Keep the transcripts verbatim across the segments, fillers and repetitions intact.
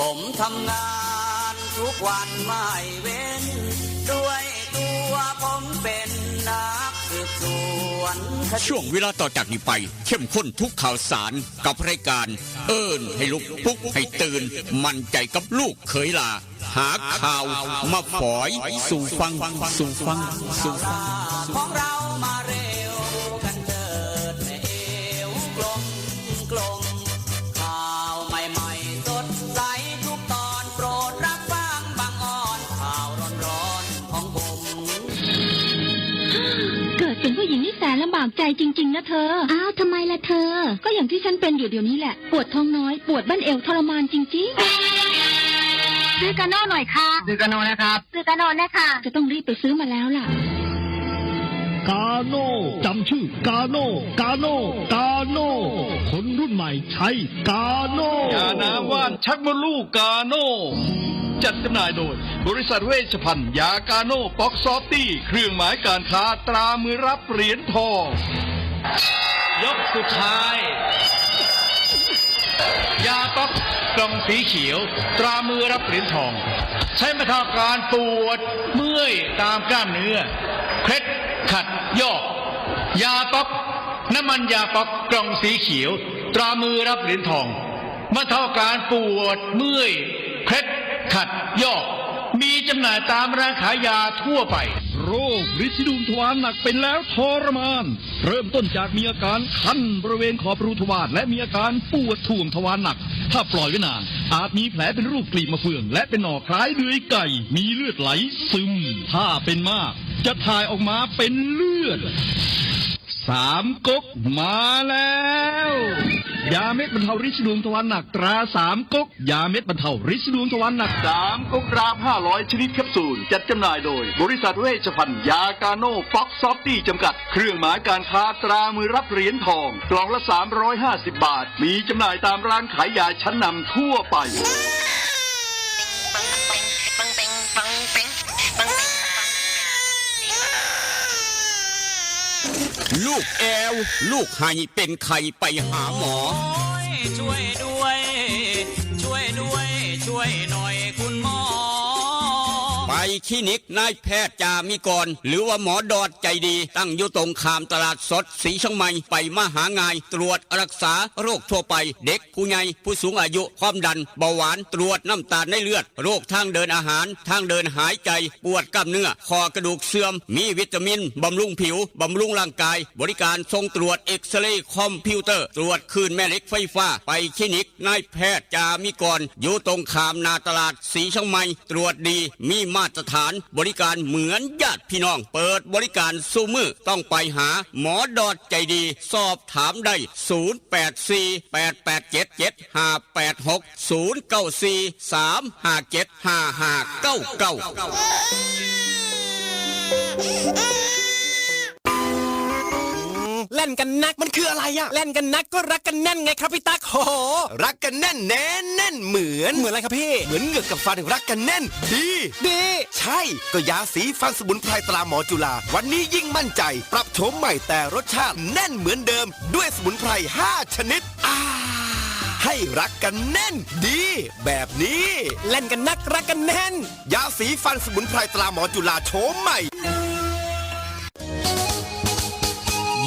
ผมทำงานทุกวันไม่เว้น ด้วยตัวผมเป็นนักสืบสวนคดี ช่วงเวลาต่อจากนี้ไป เข้มข้นทุกข่าวสารกับรายการ เอิ้นให้ลุก ปลุกให้ตื่น มั่นใจกับลูกเขยหล้า หาข่าวมาฝอยสู่ฟัง สู่ฟัง สู่ฟัง ของเรามาเร็วกันเถิดแม่เอวกลมกลม ข่าวใหม่ๆสดใสทุกตอน โปรดรับฟังบางออน ข่าวร้อนๆของผม เกิดเป็นผู้หญิงนี่แสนลำบากใจจริงๆนะเธอ อ้าวทำไมล่ะเธอ ก็อย่างที่ฉันเป็นอยู่เดี๋ยวนี้แหละ ปวดท้องน้อย ปวดบั้นเอวทรมานจริงๆ ซื้อกาโน่หน่อยค่ะ ซื้อกาโน่นะครับ ซื้อกาโน่นะคะ จะต้องรีบไปซื้อมาแล้วล่ะ กาโน่จำชื่อกาโน่ กาโน่ กาโน่ คนรุ่นใหม่ใช้กาโน่ ยาน้ำว่านชักมดลูกกาโน่ จัดจำหน่ายโดย บริษัทเวชภัณฑ์ยากาโน่ป๊อกซอฟตี้ เครื่องหมายการค้าตรามือรับเหรียญทอง ยกสุดท้าย ยาป๊อกกล่องสีเขียว ตรามือรับเหรียญทอง ใช้บรรเทาอาการปวดเมื่อยตามกล้ามเนื้อ เคล็ดขัดยอก ยาป๊อก น้ำมันยาป๊อกกล่องสีเขียว ตรามือรับเหรียญทอง บรรเทาอาการปวดเมื่อย เคล็ดขัดยอก มีจำหน่ายตามร้านขายยาทั่วไป โรคริดสีดวงทวารหนักเป็นแล้วทรมาน เริ่มต้นจากมีอาการคันบริเวณขอบรูทวาร และมีอาการปวดถ่วงทวารหนัก ถ้าปล่อยไว้นาน อาจมีแผลเป็นรูปกลีบมะเฟือง และเป็นหนองคล้ายเดือยไก่ มีเลือดไหลซึม ถ้าเป็นมาก จะถ่ายออกมาเป็นเลือด สามก๊กมาแล้ว ยาเม็ดบรรเทาริดสีดวงทวารหนักตราสามก๊ก ยาเม็ดบรรเทาริดสีดวงทวารหนัก สามก๊กดราฟห้าร้อยชนิดแคปซูล จัดจำหน่ายโดย บริษัทเวชภัณฑ์ยากาโน่ป๊อกซอฟตี้จำกัด เครื่องหมายการค้าตรามือรับเหรียญทอง กล่องละ สามร้อยห้าสิบบาท มีจำหน่ายตามร้านขายยาชั้นนำทั่วไป ลูกแอว ลูกไห้เป็นไข้ไปหาหมอ ช่วยด้วย ช่วยด้วย ช่วยหน่อยคุณหมอ ไปคลินิกนายแพทย์จามิกร หรือว่าหมอดอดใจดี ตั้งอยู่ตรงข้ามตลาดสดสีเชียงใหม่ ไปมาหาง่าย ตรวจรักษาโรคทั่วไป เด็กผู้ใหญ่ ผู้สูงอายุ ความดัน เบาหวาน ตรวจน้ำตาลในเลือด โรคทางเดินอาหาร ทางเดินหายใจ ปวดกล้ามเนื้อ ข้อกระดูกเสื่อม มีวิตามิน บำรุงผิว บำรุงร่างกาย บริการส่งตรวจเอ็กซเรย์คอมพิวเตอร์ ตรวจคลื่นแม่เหล็กไฟฟ้า ไปคลินิกนายแพทย์จามิกร อยู่ตรงข้ามหน้าตลาดสีเชียงใหม่ ตรวจดี มีมาตรฐาน บริการเหมือนญาติพี่น้อง เปิดบริการซุมื้อ ต้องไปหาหมอดอดใจดี สอบถามได้ ศูนย์แปดสี่ แปดแปดเจ็ด เจ็ดห้าแปดหก ศูนย์เก้าสี่ สามห้าเจ็ด ห้าห้าเก้าเก้า แล่นกันนักมันคืออะไรอะแล่นกันนักก็รักกันแน่นไงครับพี่ตั๊ก โห รักกันแน่นแน่นแน่นเหมือน เหมือนอะไรครับพี่ เหมือนเหงือกกับฟันรักกันแน่น ดี ดี ใช่ ก็ยาสีฟันสมุนไพรตราหมอจุฬา วันนี้ยิ่งมั่นใจ ปรับโฉมใหม่แต่รสชาติแน่นเหมือนเดิม ด้วยสมุนไพรห้าชนิด อ่า ให้รักกันแน่น ดี แบบนี้ แล่นกันนักรักกันแน่น ยาสีฟันสมุนไพรตราหมอจุฬาโฉมใหม่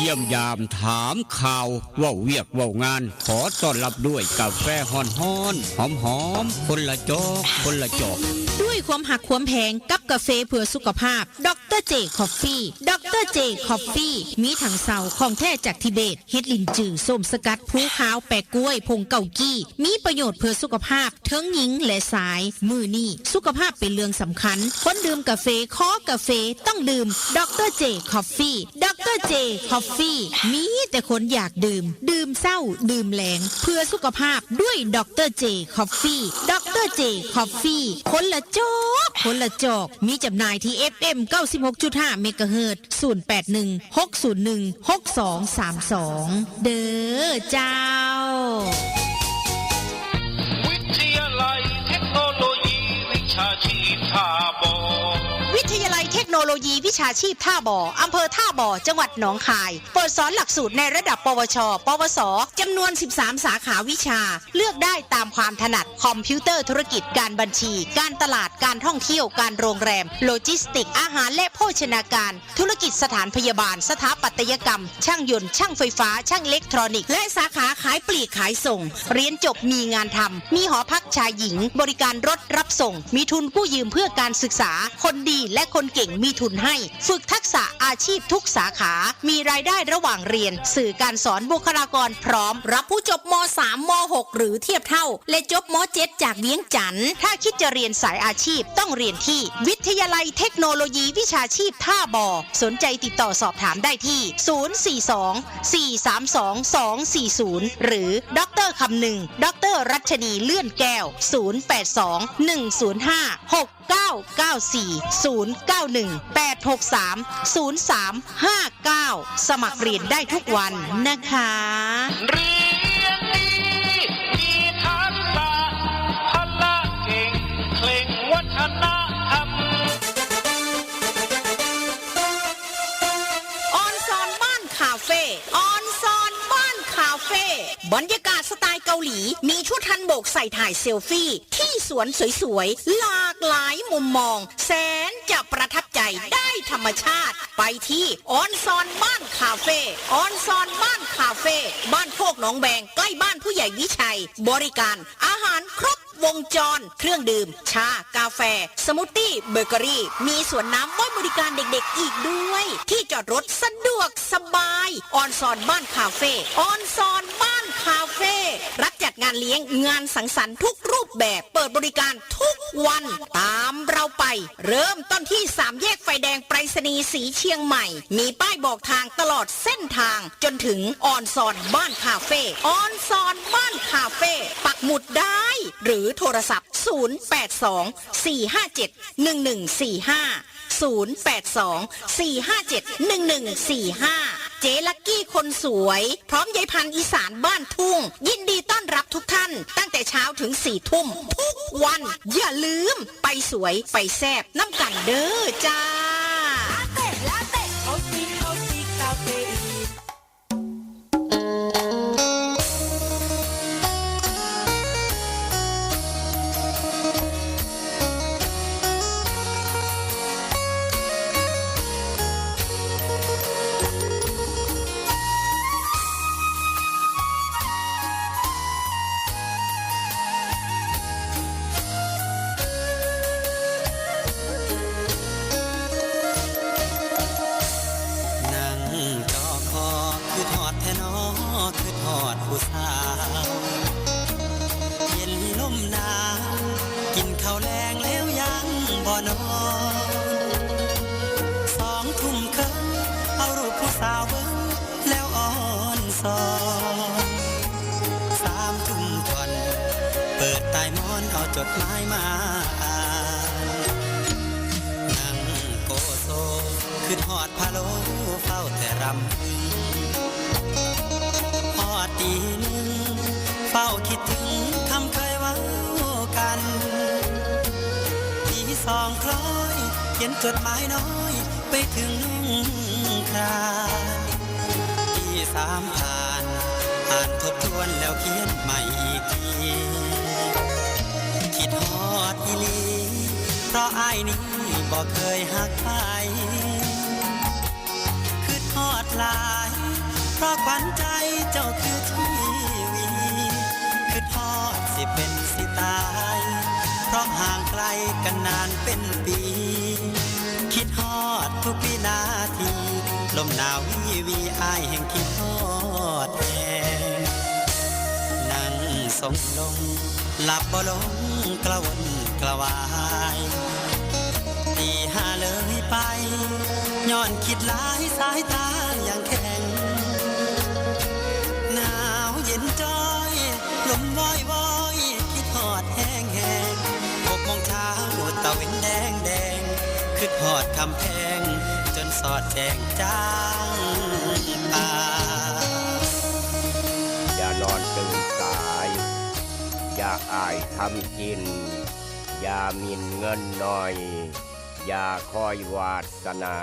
เยี่ยมยามถามข่าว เว้าเวียกเว้างาน ขอต้อนรับด้วยกาแฟฮ้อนๆ หอมๆ คนละจอก คนละจอก ด้วยความหักความแพงกับกาแฟเพื่อสุขภาพ ดอกเตอร์เจ คอฟฟี่ ดอกเตอร์เจ คอฟฟี่ มีถังเซาของแท้จากทิเบต เฮ็ดลิ้นจื่อ ส้มสกัด ภูขาว แปะกล้วย ผงเกากี้ มีประโยชน์เพื่อสุขภาพ ทั้งหญิงและชาย มื้อนี้สุขภาพเป็นเรื่องสำคัญ คนดื่มกาแฟ คอกาแฟ ต้องดื่ม ดอกเตอร์เจ คอฟฟี่ ดอกเตอร์เจ คอฟฟี่ มีแต่คนอยากดื่ม ดื่มเช้า ดื่มแลง เพื่อสุขภาพด้วย ดอกเตอร์เจ คอฟฟี่ ดอกเตอร์เจ คอฟฟี่ คนละจอก คนละจอก มีจำหน่ายที่ เอฟเอ็ม เก้าสิบหกจุดห้า เมกะเฮิรตซ์ ศูนย์แปดหนึ่ง หกศูนย์หนึ่ง หกสองสามสอง เด้อเจ้า วิทยาลัยเทคโนโลยีวิชาชีพท่าบ่อ วิทยาลัยเทคโนโล โลยีวิชาชีพท่าบ่อ อำเภอท่าบ่อ จังหวัดหนองคาย เปิดสอนหลักสูตรในระดับ ปวช ปวส จำนวน สิบสาม สาขาวิชา เลือกได้ตามความถนัด คอมพิวเตอร์ธุรกิจ การบัญชี การตลาด การท่องเที่ยว การโรงแรม โลจิสติกส์ อาหารและโภชนาการ ธุรกิจสถานพยาบาล สถาปัตยกรรม ช่างยนต์ ช่างไฟฟ้า ช่างอิเล็กทรอนิกส์ และสาขาขายปลีกขายส่ง เรียนจบมีงานทำ มีหอพักชายหญิง บริการรถรับส่ง มีทุนกู้ยืมเพื่อการศึกษา คนดีและคนเก่งมีทุนให้ ฝึกทักษะอาชีพทุกสาขา มีรายได้ระหว่างเรียน สื่อการสอนบุคลากรพร้อม รับผู้จบ ม.สาม ม.หก หรือเทียบเท่า และจบ ม.เจ็ด จากเวียงจันทน์ ถ้าคิดจะเรียนสายอาชีพต้องเรียนที่วิทยาลัยเทคโนโลยีวิชาชีพท่าบ่อ สนใจติดต่อสอบถามได้ที่ ศูนย์สี่สอง สี่สามสอง สองสี่ศูนย์ หรือ ดอกเตอร์คำนึง ดอกเตอร์รัชนีเลื่อนแก้ว ศูนย์แปดสอง หนึ่งศูนย์ห้า หกเก้าเก้าสี่ ศูนย์เก้าหนึ่ง แปดหกสาม ศูนย์สามห้าเก้า สมัครเรียนได้ทุกวันนะคะ เรียนดี มีทักษะ พละเก่ง เคร่งวัฒนธรรม ออนซอนบ้านคาเฟ่ ออนซอนบ้านคาเฟ่ บรรยากาศสไตล์เกาหลี มีชุดฮันบกใส่ถ่ายเซลฟี่ ที่สวนสวยๆ หลากหลายมุมมอง แสนจะประทับใจ ได้ธรรมชาติ ไปที่ออนซอนบ้านคาเฟ่ ออนซอนบ้านคาเฟ่ บ้านโคกหนองแบง ใกล้บ้านผู้ใหญ่วิชัย บริการอาหารครบวงจร เครื่องดื่ม ชา กาแฟ สมูทตี้ เบเกอรี่ มีสวนน้ำไว้บริการเด็กๆ อีกด้วย ที่จอดรถสะดวกสบาย ออนซอนบ้านคาเฟ่ ออนซอนบ้านคาเฟ่ รับจัดงานเลี้ยง งานสังสรรค์ทุกรูปแบบ เปิดบริการทุกวัน ตามเราไป เริ่มต้นที่สามแยกไฟแดงไปรษณีย์สีเชียงใหม่ มีป้ายบอกทางตลอดเส้นทาง จนถึงออนซอนบ้านคาเฟ่ ออนซอนบ้านคาเฟ่ ปักหมุดได้ หรือโทรศัพท์ ศูนย์แปดสอง สี่ห้าเจ็ด หนึ่งหนึ่งสี่ห้า ศูนย์แปดสอง สี่ห้าเจ็ด หนึ่งหนึ่งสี่ห้า เจ๊ลักกี้คนสวย พร้อมยายพันธุ์อีสานบ้านทุ่ง ยินดีต้อนรับทุกท่าน ตั้งแต่เช้าถึงสี่ทุ่มทุกวัน อย่าลืม ไปสวย ไปแซ่บ นำกันเด้อจ้า ลาเต้ ลาเต้ เขาซี เขาซี คาเฟอีน นั่งจ่อคอ คิดฮอดแท้น้อ คิดฮอดผู้สาว เย็นลมหนาว กินข้าวแลงแล้วยังบ่นอน สองทุ่มครึ่ง เอารูปผู้สาวเบิ่ง แล้วอ่อนซอน สามทุ่มท่อน เปิดใต้หมอน เอาจดหมายมาอ่าน นั่งโกโซ คิดฮอดพะโล้ เฝ้าแต่รำพึง ฮอดตีหนึ่ง เฝ้าคิดถึงคำเคยเว้ากัน ตีสองคล้อย เขียนจดหมายน้อย ไปถึงน้องคราน ตีสามผ่าน อ่านทบทวนแล้วเขียนใหม่อีกที คิดฮอดอีหลี เพราะอ้ายนี้บ่เคยฮักไผ คิดฮอดหลาย เพราะขวัญใจเจ้าคือชีวี คิดฮอดสิเป็นสิตาย เพราะห่างไกลกันนานเป็นปี คิดฮอดทุกวินาที ลมหนาววีวี อ้ายแห่งคิดฮอดแฮง นั่งทรงลง หลับบ่ลงกระวนกระวาย ตีห้าเลยไป ย้อนคิดหลายสายตายังแข็ง หนาวเย็นจ้อย ลมวอยวอย คิดฮอดแฮงแฮง หกโมงเช้าตะเว็นแดงแดง คิดฮอดคำแพง จนสอดแจ้งจางป่า อย่านอนตื่นสาย อย่าอายทำกิน อย่าหมิ่นเงินหน่อย อย่าคอยวาสนา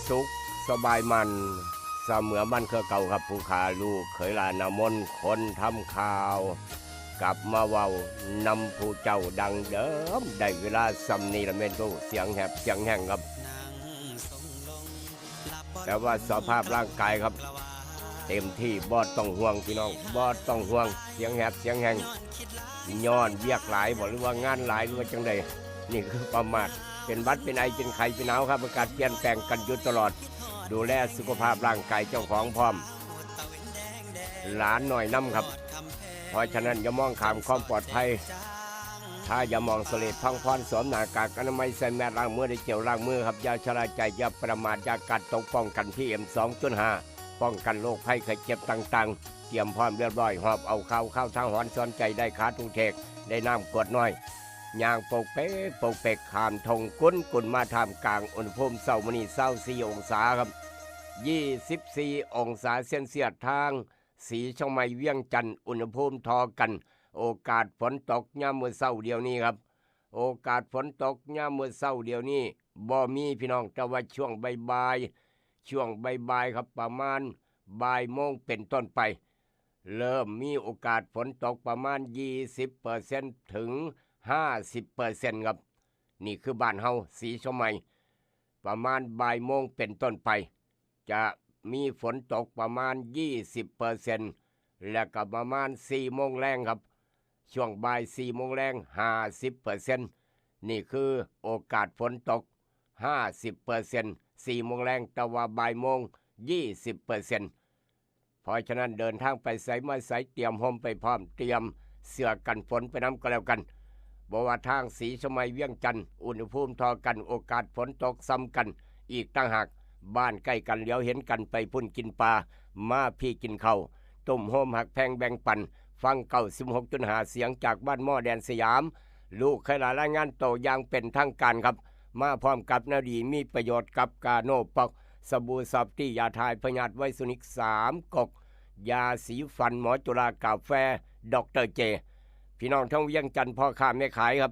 สุขสบายมัน เสมอมันคือเก่าครับ ผู้ขาลูกเขยหลานนามนคนทำข่าว กลับมาเว้านำผู้เจ้าดังเดิม ได้เวลาส่ำนี้ละแม่นผู้เสียงแหบเสียงแห้งครับ แต่ว่าสภาพร่างกายครับ เต็มที่บ่ต้องห่วงพี่น้องบ่ต้องห่วง เสียงแหบเสียงแห้ง ย้อนเวียกหลายบ่หรือว่างานหลายหรือว่าจังใด นี่คือประมาท เป็นหวัดเป็นไอเป็นไข้เป็นหนาวครับ อากาศเปลี่ยนแปลงกันอยู่ตลอด ดูแลสุขภาพร่างกายเจ้าของพร้อม หลานน้อยนำครับ เพราะฉะนั้นอย่ามองข้ามความปลอดภัย ถ้าอย่ามองสเลดพังพรสวมหน้ากากอนามัยใส่แมสล้างมือด้วยเจลล้างมือครับ อย่าชะล่าใจอย่าประมาทอย่ากาดตกป้องกันพีเอ็มสองจุดห้า ป้องกันโรคภัยไข้เจ็บต่างๆ เตรียมพร้อมเรียบร้อย หอบเอาข้าวข้าวทางหอนสอนใจได้ขาทุกเทก ได้น้ำขวดน้อย ย่างปกเปกปกเปกข้ามทงกุนกุนมาท่ามกลางอุณหภูมิเช้ามื้อนี้ซาวสี่องศาครับ ยี่สิบสี่องศาเซลเซียสทาง สีเชียงใหม่เวียงจันทน์อุณหภูมิทอกัน โอกาสฝนตกยามมื้อเช้าเดี๋ยวนี้ครับ โอกาสฝนตกยามมื้อเช้าเดี๋ยวนี้บ่มีพี่น้อง แต่ว่าช่วงบ่ายๆ ช่วงบ่ายๆ ครับ ประมาณบ่ายโมงเป็นต้นไป เริ่มมีโอกาสฝนตกประมาณ ยี่สิบเปอร์เซ็นต์ ถึง ห้าสิบเปอร์เซ็นต์ ครับ นี่คือบ้านเฮาสีเชียงใหม่ ประมาณบ่ายโมงเป็นต้นไป จะมีฝนตกประมาณ ยี่สิบเปอร์เซ็นต์ และก็ประมาณสี่โมงแลงครับ ช่วงบ่ายสี่โมงแลง ห้าสิบเปอร์เซ็นต์ นี่คือโอกาสฝนตก ห้าสิบเปอร์เซ็นต์ สี่โมงแลง แต่ว่าบ่ายโมง ยี่สิบเปอร์เซ็นต์ เพราะฉะนั้นเดินทางไปไสมาไสเตรียมร่มไปพร้อม เตรียมเสื้อกันฝนไปนำก็แล้วกัน บ่ว่าทางสีเชียงใหม่เวียงจันทน์อุณหภูมิทอกัน โอกาสฝนตกส่ำกัน อีกต่างหาก บ้านใกล้กันเหลียวเห็นกัน ไปพุ้นกินปลา มาพี้กินข้าว ตุ้มโฮมฮักแพงแบ่งปัน ฟังเก้าสิบหกจุดห้าเสียงจากบ้านหม้อแดนสยาม ลูกเขยหลานรายงานโตอย่างเป็นทางการครับ มาพร้อมกับแนวดีมีประโยชน์กับกาโนป๊อก สบู่ซอฟตี้ ยาถ่ายพยาธิไวโซนิกสามก๊ก ยาสีฟันหมอจุฬากาแฟด็อกเตอร์เจ พี่น้องทั้งเวียงจันทน์พ่อค้าแม่ขายครับ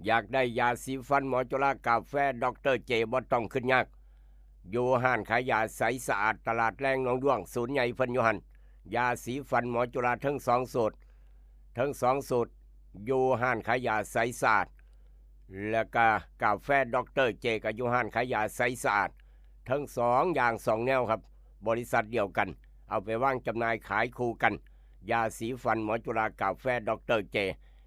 อยากได้ยาสีฟันหมอจุฬากาแฟด็อกเตอร์เจบ่ต้องคิดยาก อยู่ห้านขายยาใสสะอาดตลาดแลงหนองด้วง ศูนย์ใหญ่เพิ่นอยู่หั่น ยาสีฟันหมอจุฬาทั้งสองสูตร ทั้งสองสูตร อยู่ห้านขายยาใสสะอาด แล้วก็กาแฟด็อกเตอร์เจก็อยู่ห้านขายยาใสสะอาด ทั้งสองอย่างสองแนวครับ บริษัทเดียวกัน เอาไปวางจำหน่ายขายคู่กัน ยาสีฟันหมอจุฬากาแฟด็อกเตอร์เจ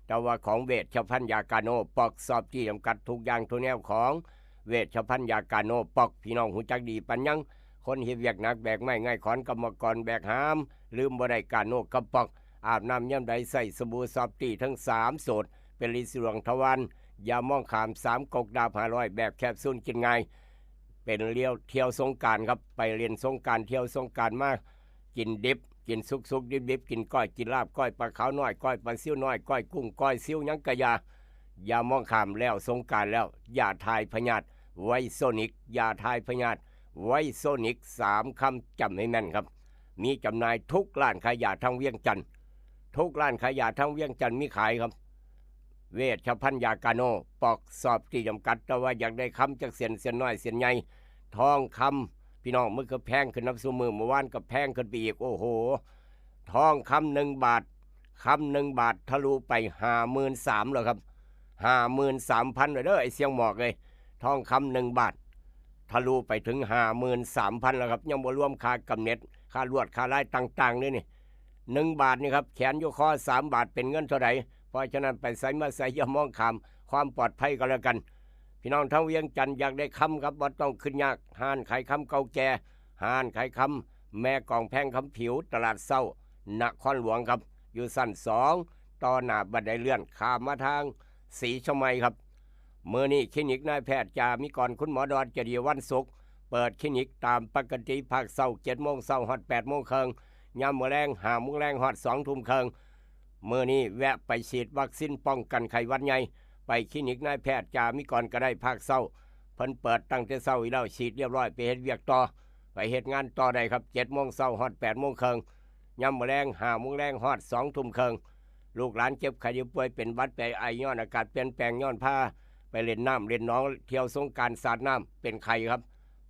แต่ว่าของเวชภัณฑ์ยากาโนป๊อกซอฟตี้จำกัด ทุกอย่างทุกแนวของเวชภัณฑ์ยากาโนป๊อก พี่น้องฮู้จักดีปานยัง คนเฮ็ดเวียกหนักแบกไม้ง่ายขอนกรรมกรแบกหาม ลืมบ่ได้กาโนกับป๊อก อาบน้ำยามใดใส่สบู่ซอฟตี้ทั้งสามสูตร เป็นฤทธิ์สีเหลืองทวาร ยามองข้ามสามก๊กดาบห้าร้อย แบบแคปซูลกินง่าย เป็นเลี้ยวเที่ยวสงกรานต์ครับ ไปเล่นสงกรานต์เที่ยวสงกรานต์มา กินดิบ กินสุกๆ ดิบๆ กินก้อย กินลาบ ก้อยปลาขาวน้อย ก้อยปลาซิวน้อย ก้อยกุ้ง ก้อยซิวหยังกะยา ยามองข้ามแล้วสงกรานต์แล้ว ยาถ่ายพยาธิไวโซนิก ยาถ่ายพยาธิไวโซนิก สามคำจำให้แม่นครับ มีจำหน่ายทุกร้านขายยาทั้งเวียงจันทน์ ทุกร้านขายยาทั้งเวียงจันทน์มีขายครับ เวชภัณฑ์ยากาโนป๊อกซอฟตี้จำกัด แต่ว่าอยากได้คำจักเส้น เส้นน้อยเส้นใหญ่ ทองคำ พี่น้อง มันก็แพงขึ้นนับซุมื้อ เมื่อวานก็แพงขึ้นไปอีก โอ้โห ทองคำหนึ่งบาท คำหนึ่งบาททะลุไปห้าหมื่นสามแล้วครับ ห้าหมื่นสามพันเลยเด้อ ไอ้เสียงหมอกเลย ทองคำหนึ่งบาท ทะลุไปถึงห้าหมื่นสามพันแล้วครับ ยังบ่รวมค่ากำเน็ต ค่าลวด ค่าลายต่างๆ ด้วยนี่ หนึ่งบาทนี่ครับ แขนอยู่คอสามบาท เป็นเงินเท่าใด เพราะฉะนั้นไปไสมาไสอย่ามองข้าม ความปลอดภัยก็แล้วกัน พี่น้องทั้งเวียงจันทน์อยากได้คำครับ บ่ต้องคิดยาก ห้านขายคำเก่าแก่ ห้านขายคำแม่กองแพงคำผิว ตลาดเช้า นครหลวงครับ อยู่ชั้นสอง ต่อหน้าบันไดเลื่อน ข้ามมาทางสีเชียงใหม่ครับ มื้อนี้คลินิกนายแพทย์จามิกร คุณหมอดอน จะดีวันศุกร์ เปิดคลินิกตามปกติ ภาคเช้า เจ็ดโมงเช้า ฮอด แปดโมงครึ่ง ยามมื้อแลง ห้าโมงแลง ฮอด สองทุ่มครึ่ง มื้อนี้แวะไปฉีดวัคซีนป้องกันไข้หวัดใหญ่ ไปคลินิกนายแพทย์จามิกรก็ได้ ภาคเช้า เพิ่นเปิดตั้งแต่เช้าอยู่แล้ว ฉีดเรียบร้อย ไปเฮ็ดเวียกต่อ ไปเฮ็ดงานต่อได้ครับ เจ็ดโมงเช้า ฮอด แปดโมงครึ่ง ยามมื้อแลง ห้าโมงแลง ฮอด สองทุ่มครึ่ง ลูกหลานเจ็บไข้ได้ป่วยเป็นหวัดไปไอย้อนอากาศเปลี่ยนแปลงย้อนพาไปเล่นน้ำเล่นหนองเที่ยวสงกรานต์สาดน้ำเป็นไข้ครับ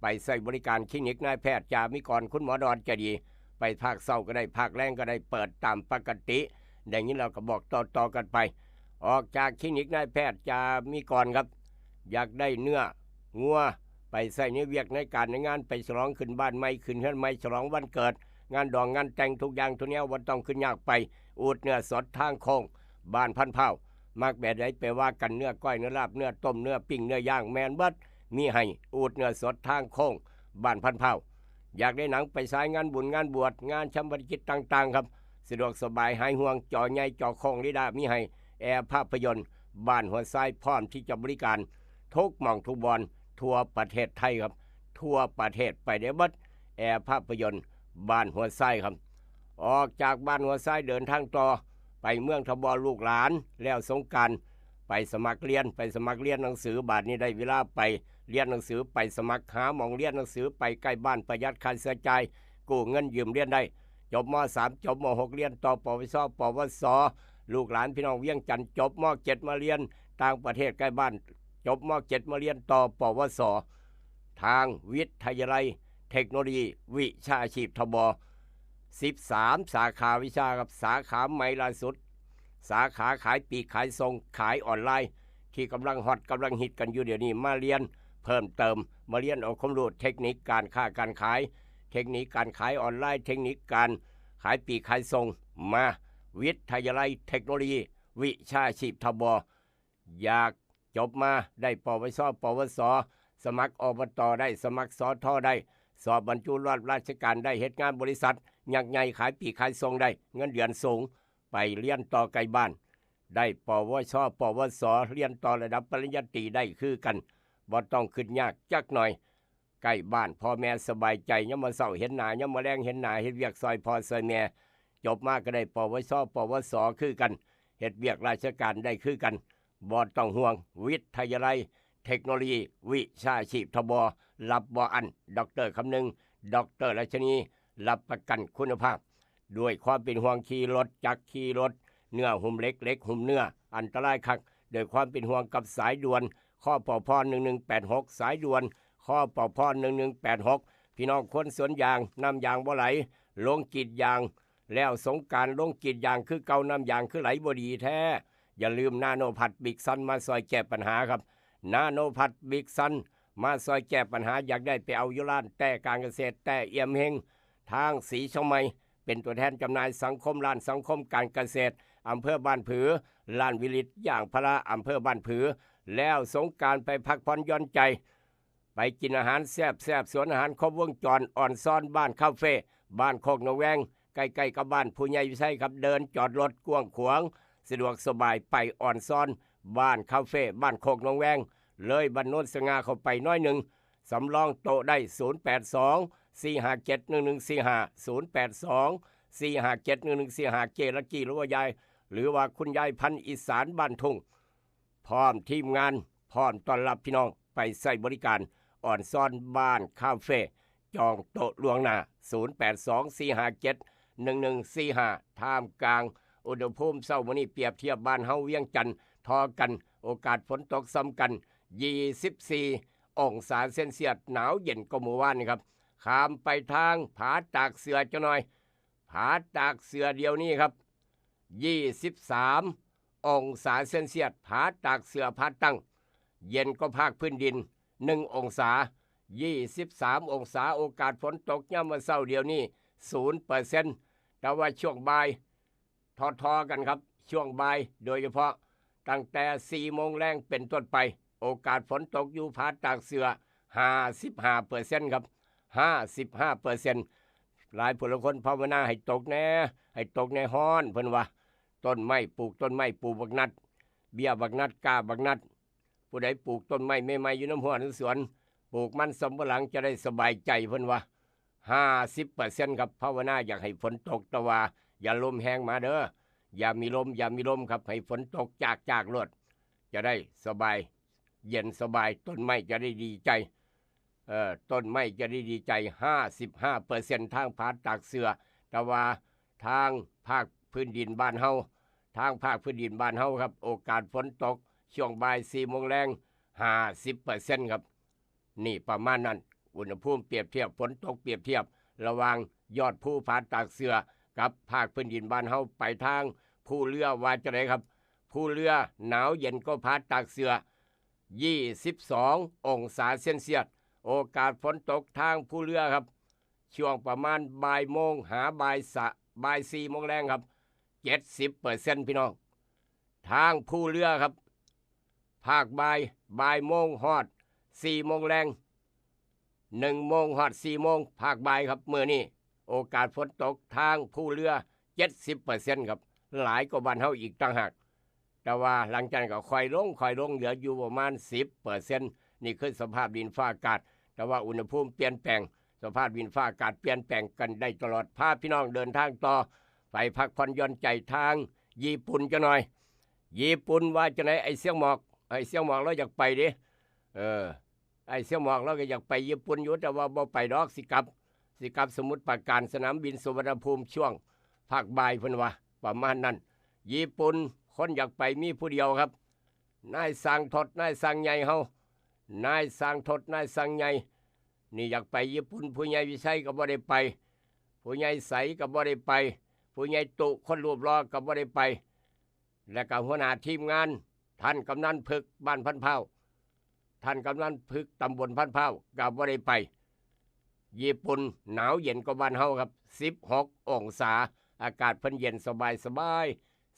ไปใช้บริการคลินิกนายแพทย์จามิกรคุณหมอดอนใจดี ไปภาคเช้าก็ได้ภาคแลงก็ได้เปิดตามปกติได้ยินแล้วก็บอกต่อๆกันไป ออกจากคลินิกนายแพทย์จามิกรครับ อยากได้เนื้องัวไปใช้ในเวียกในการในงานไปฉลองขึ้นบ้านใหม่ขึ้นเฮือนใหม่ฉลองวันเกิด งานดองงานแต่งทุกอย่างทุกแนวบ่ต้องขึ้นยากไป อูดเนื้อสดทางโค้งบ้านพันเผา มักแบบใดไปว่ากันเนื้อก้อยเนื้อลาบเนื้อต้มเนื้อปิ้งเนื้อย่างแม่นเบิด มีให้อูดเนื้อสดทางโค้งบ้านพันเผา อยากได้หนังไปฉายงานบุญงานบวชงานชาปนกิจต่างๆครับ สะดวกสบายหายห่วงจอใหญ่จอโค้งเรดาร์มีให้ แอร์ภาพยนตร์บ้านหัวทรายพร้อมที่จะบริการทุกหม่องทุกบอนทั่วประเทศไทยครับ ทั่วประเทศไปได้เบิด แอร์ภาพยนตร์บ้านหัวทรายครับ ออกจากบ้านหัวทรายเดินทางต่อไปเมืองทบลูกหลานแล้วสงกรานต์ไปสมัครเรียนไปสมัครเรียนหนังสือบาดนี้ได้เวลาไปเรียนหนังสือไปสมัครหาหม่องเรียนหนังสือไปใกล้บ้านประหยัดค่าใช้จ่ายกู้เงินยืมเรียนได้ จบม.สาม จบม.หก เรียนต่อ ปวช ปวส ลูกหลานพี่น้องเวียงจันทน์จบม.เจ็ด มาเรียนต่างประเทศใกล้บ้าน จบม.เจ็ด มาเรียนต่อ ปวส ทางวิทยาลัยเทคโนโลยีวิชาชีพทบ สิบสาม สาขาวิชาครับ สาขาใหม่ล่าสุด สาขาขายปลีกขายส่งขายออนไลน์ ที่กำลังฮอตกำลังฮิตกันอยู่เดี๋ยวนี้มาเรียนเพิ่มเติม มาเรียนเอาความรู้เทคนิคการค้าการขาย เทคนิคการขายออนไลน์ เทคนิคการขายปลีกขายส่ง มาวิทยาลัยเทคโนโลยีวิชาชีพทบ อยากจบมาได้ ปวช ปวส สมัคร อบต ได้ สมัคร สท ได้ สอบบรรจุรับราชการได้ เฮ็ดงานบริษัทยักษ์ใหญ่ขายปลีกขายส่งได้ เงินเดือนสูง ไปเรียนต่อไกลบ้าน ได้ ปวช ปวส เรียนต่อระดับปริญญาตรีได้คือกัน บ่ต้องคิดยากจักหน่อย ใกล้บ้านพ่อแม่สบายใจ ยามมื้อเช้าเห็นหน้า ยามมื้อแลงเห็นหน้า เฮ็ดเวียกซอยพ่อซอยแม่ จบมาก็ได้ ปวช ปวส คือกัน เฮ็ดเวียกราชการได้คือกัน บ่ต้องห่วง วิทยาลัยเทคโนโลยีวิชาชีพทบ รับบ่อั้น ด็อกเตอร์คำนึง ด็อกเตอร์รัชนี รับประกันคุณภาพ ด้วยความเป็นห่วง ขี่รถจักรขี่รถ เนื้อหุ้มเหล็ก เหล็กหุ้มเนื้อ อันตรายคัก ด้วยความเป็นห่วงกับสายด่วน คปพ หนึ่งหนึ่งแปดหก สายด่วน คปพ หนึ่งหนึ่งแปดหก พี่น้องคนสวนยาง น้ำยางบ่ไหล ลงกรีดยาง แล้วสงกรานต์ลงกรีดยางคือเก่า น้ำยางคือไหลบ่ดีแท้ อย่าลืมนาโนพัดบิ๊กซันมาซอยแก้ปัญหาครับ นาโนพัดบิ๊กซันมาซอยแก้ปัญหา อยากได้ไปเอาอยู่ร้านแต้การเกษตร แต้เอี่ยมเฮง ทางสีเชียงใหม่ เป็นตัวแทนจำหน่ายสังคม ร้านสังคมการเกษตร อำเภอบ้านผือ ร้านวิลิตยางพารา อำเภอบ้านผือ แล้วสงกรานต์ไปพักผ่อนหย่อนใจ ไปกินอาหารแซ่บๆ สวนอาหารครบวงจร ออนซอนบ้านคาเฟ่ บ้านโคกหนองแวง ใกล้ๆกับบ้านผู้ใหญ่วิชัยครับ เดินจอดรถกว้างขวาง สะดวกสบาย ไปออนซอนบ้านคาเฟ่ บ้านโคกหนองแวง เลยบ้านโนนสง่าเข้าไปน้อยหนึ่ง สำรองโต๊ะได้ ศูนย์แปดสอง สี่ห้าเจ็ด หนึ่งหนึ่งสี่ห้า ศูนย์แปดสอง สี่ห้าเจ็ด หนึ่งหนึ่งสี่ห้า เจลักกี้หรือว่ายาย หรือว่าคุณยายพันธุ์อีสานบ้านทุ่ง พร้อมทีมงาน พร้อมต้อนรับพี่น้องไปใช้บริการ ออนซอนบ้านคาเฟ่ จองโต๊ะล่วงหน้า ศูนย์แปดสอง สี่ห้าเจ็ด หนึ่งหนึ่งสี่ห้า ท่ามกลางอุณหภูมิเช้ามื้อนี้เปรียบเทียบบ้านเฮาเวียงจันทน์ ทอกัน โอกาสฝนตกส่ำกัน ยี่สิบสี่ องศาเซลเซียส หนาวเย็นกว่าเมื่อวานนี่ครับ ข้ามไปทางผาตากเสือจักหน่อย ผาตากเสือเดี๋ยวนี้ครับ ยี่สิบสาม องศาเซลเซียส ผาตากเสือผาตั้ง เย็นกว่าภาคพื้นดิน หนึ่ง องศา ยี่สิบสาม องศา โอกาสฝนตกยามมื้อเช้าเดี๋ยวนี้ ศูนย์เปอร์เซ็นต์ แต่ว่าช่วงบ่าย ทอๆกันครับ ช่วงบ่าย โดยเฉพาะตั้งแต่ สี่โมงแลงเป็นต้นไป โอกาสฝนตกอยู่ผาตากเสือ ห้าสิบห้าเปอร์เซ็นต์ ครับ ห้าสิบห้าเปอร์เซ็นต์ หลายผู้หลายคนภาวนาให้ตกแหน่ ให้ตกแหน่ ฮ้อน เพิ่นว่า ต้นไม้ ปลูกต้นไม้ ปลูกบักนัด เบี้ยบักนัด กล้าบักนัด ผู้ใดปลูกต้นไม้ใหม่ๆอยู่นำฮวดนำสวน ปลูกมันสำปะหลังจะได้สบายใจ เพิ่นว่า ห้าสิบเปอร์เซ็นต์ ครับ ภาวนาอยากให้ฝนตก แต่ว่าอย่าลมแฮงมาเด้อ อย่ามีลม อย่ามีลมครับ ให้ฝนตกจากๆโลด จะได้สบาย เย็นสบาย ต้นไม้จะได้ดีใจ เอ่อ ต้นไม้จะได้ดีใจ ห้าสิบห้าเปอร์เซ็นต์ ทางผาตากเสือ แต่ว่าทางภาคพื้นดินบ้านเฮา ทางภาคพื้นดินบ้านเฮาครับ โอกาสฝนตกช่วงบ่ายสี่โมงแลง ห้าสิบเปอร์เซ็นต์ครับ นี่ประมาณนั้น อุณหภูมิเปรียบเทียบ ฝนตกเปรียบเทียบ ระหว่างยอดภูผาตากเสือ กับภาคพื้นดินบ้านเฮา ไปทางภูเรือว่าจั่งใดครับ ภูเรือหนาวเย็นกว่าผาตากเสือ ยี่สิบสององศาเซลเซียส โอกาสฝนตกทางภูเรือครับ ช่วงประมาณบ่ายโมงหาบ่ายสะ บ่ายสี่โมงแลงครับ เจ็ดสิบเปอร์เซ็นต์ พี่น้อง ทางภูเรือครับ ภาคบ่าย บ่ายโมงฮอดสี่โมงแลง หนึ่งโมงฮอดสี่โมง ภาคบ่ายครับ มื้อนี้ โอกาสฝนตกทางภูเรือ เจ็ดสิบเปอร์เซ็นต์ ครับ หลายกว่าบ้านเฮาอีกต่างหาก แต่ว่าหลังจากนั้นก็ค่อยลง ค่อยลง เหลืออยู่ประมาณ สิบเปอร์เซ็นต์ นี่คือสภาพดินฟ้าอากาศ แต่ว่าอุณหภูมิเปลี่ยนแปลง สภาพดินฟ้าอากาศเปลี่ยนแปลงกันได้ตลอด พาพี่น้องเดินทางต่อ ไปพักผ่อนหย่อนใจทางญี่ปุ่นจั่งหน่อย ญี่ปุ่นว่าจั่งใด ไอ้เสี่ยงหมอก ไอ้เสี่ยงหมอกลาวอยากไปเด้ เออ ไอ้เสี่ยงหมอกลาวก็อยากไปญี่ปุ่นอยู่ แต่ว่าบ่ไปดอก สิกลับ สิกลับสมุทรปราการ สนามบินสุวรรณภูมิช่วงภาคบ่ายเพิ่นว่า ประมาณนั้น ญี่ปุ่นคนอยากไปมีผู้เดียวครับ นายช่างทด นายช่างใหญ่เฮา นายช่างทด นายช่างใหญ่ นี่อยากไปญี่ปุ่น ผู้ใหญ่วิชัยก็บ่ได้ไป ผู้ใหญ่ใสก็บ่ได้ไป ผู้ใหญ่ตุคนรูปหล่อก็บ่ได้ไป และก็หัวหน้าทีมงาน ท่านกำนันพึกบ้านพันพร้าว ท่านกำนันพึกตำบลพันพร้าวก็บ่ได้ไป ญี่ปุ่นหนาวเย็นกว่าบ้านเฮาครับ สิบหกองศา อากาศเพิ่นเย็นสบายสบาย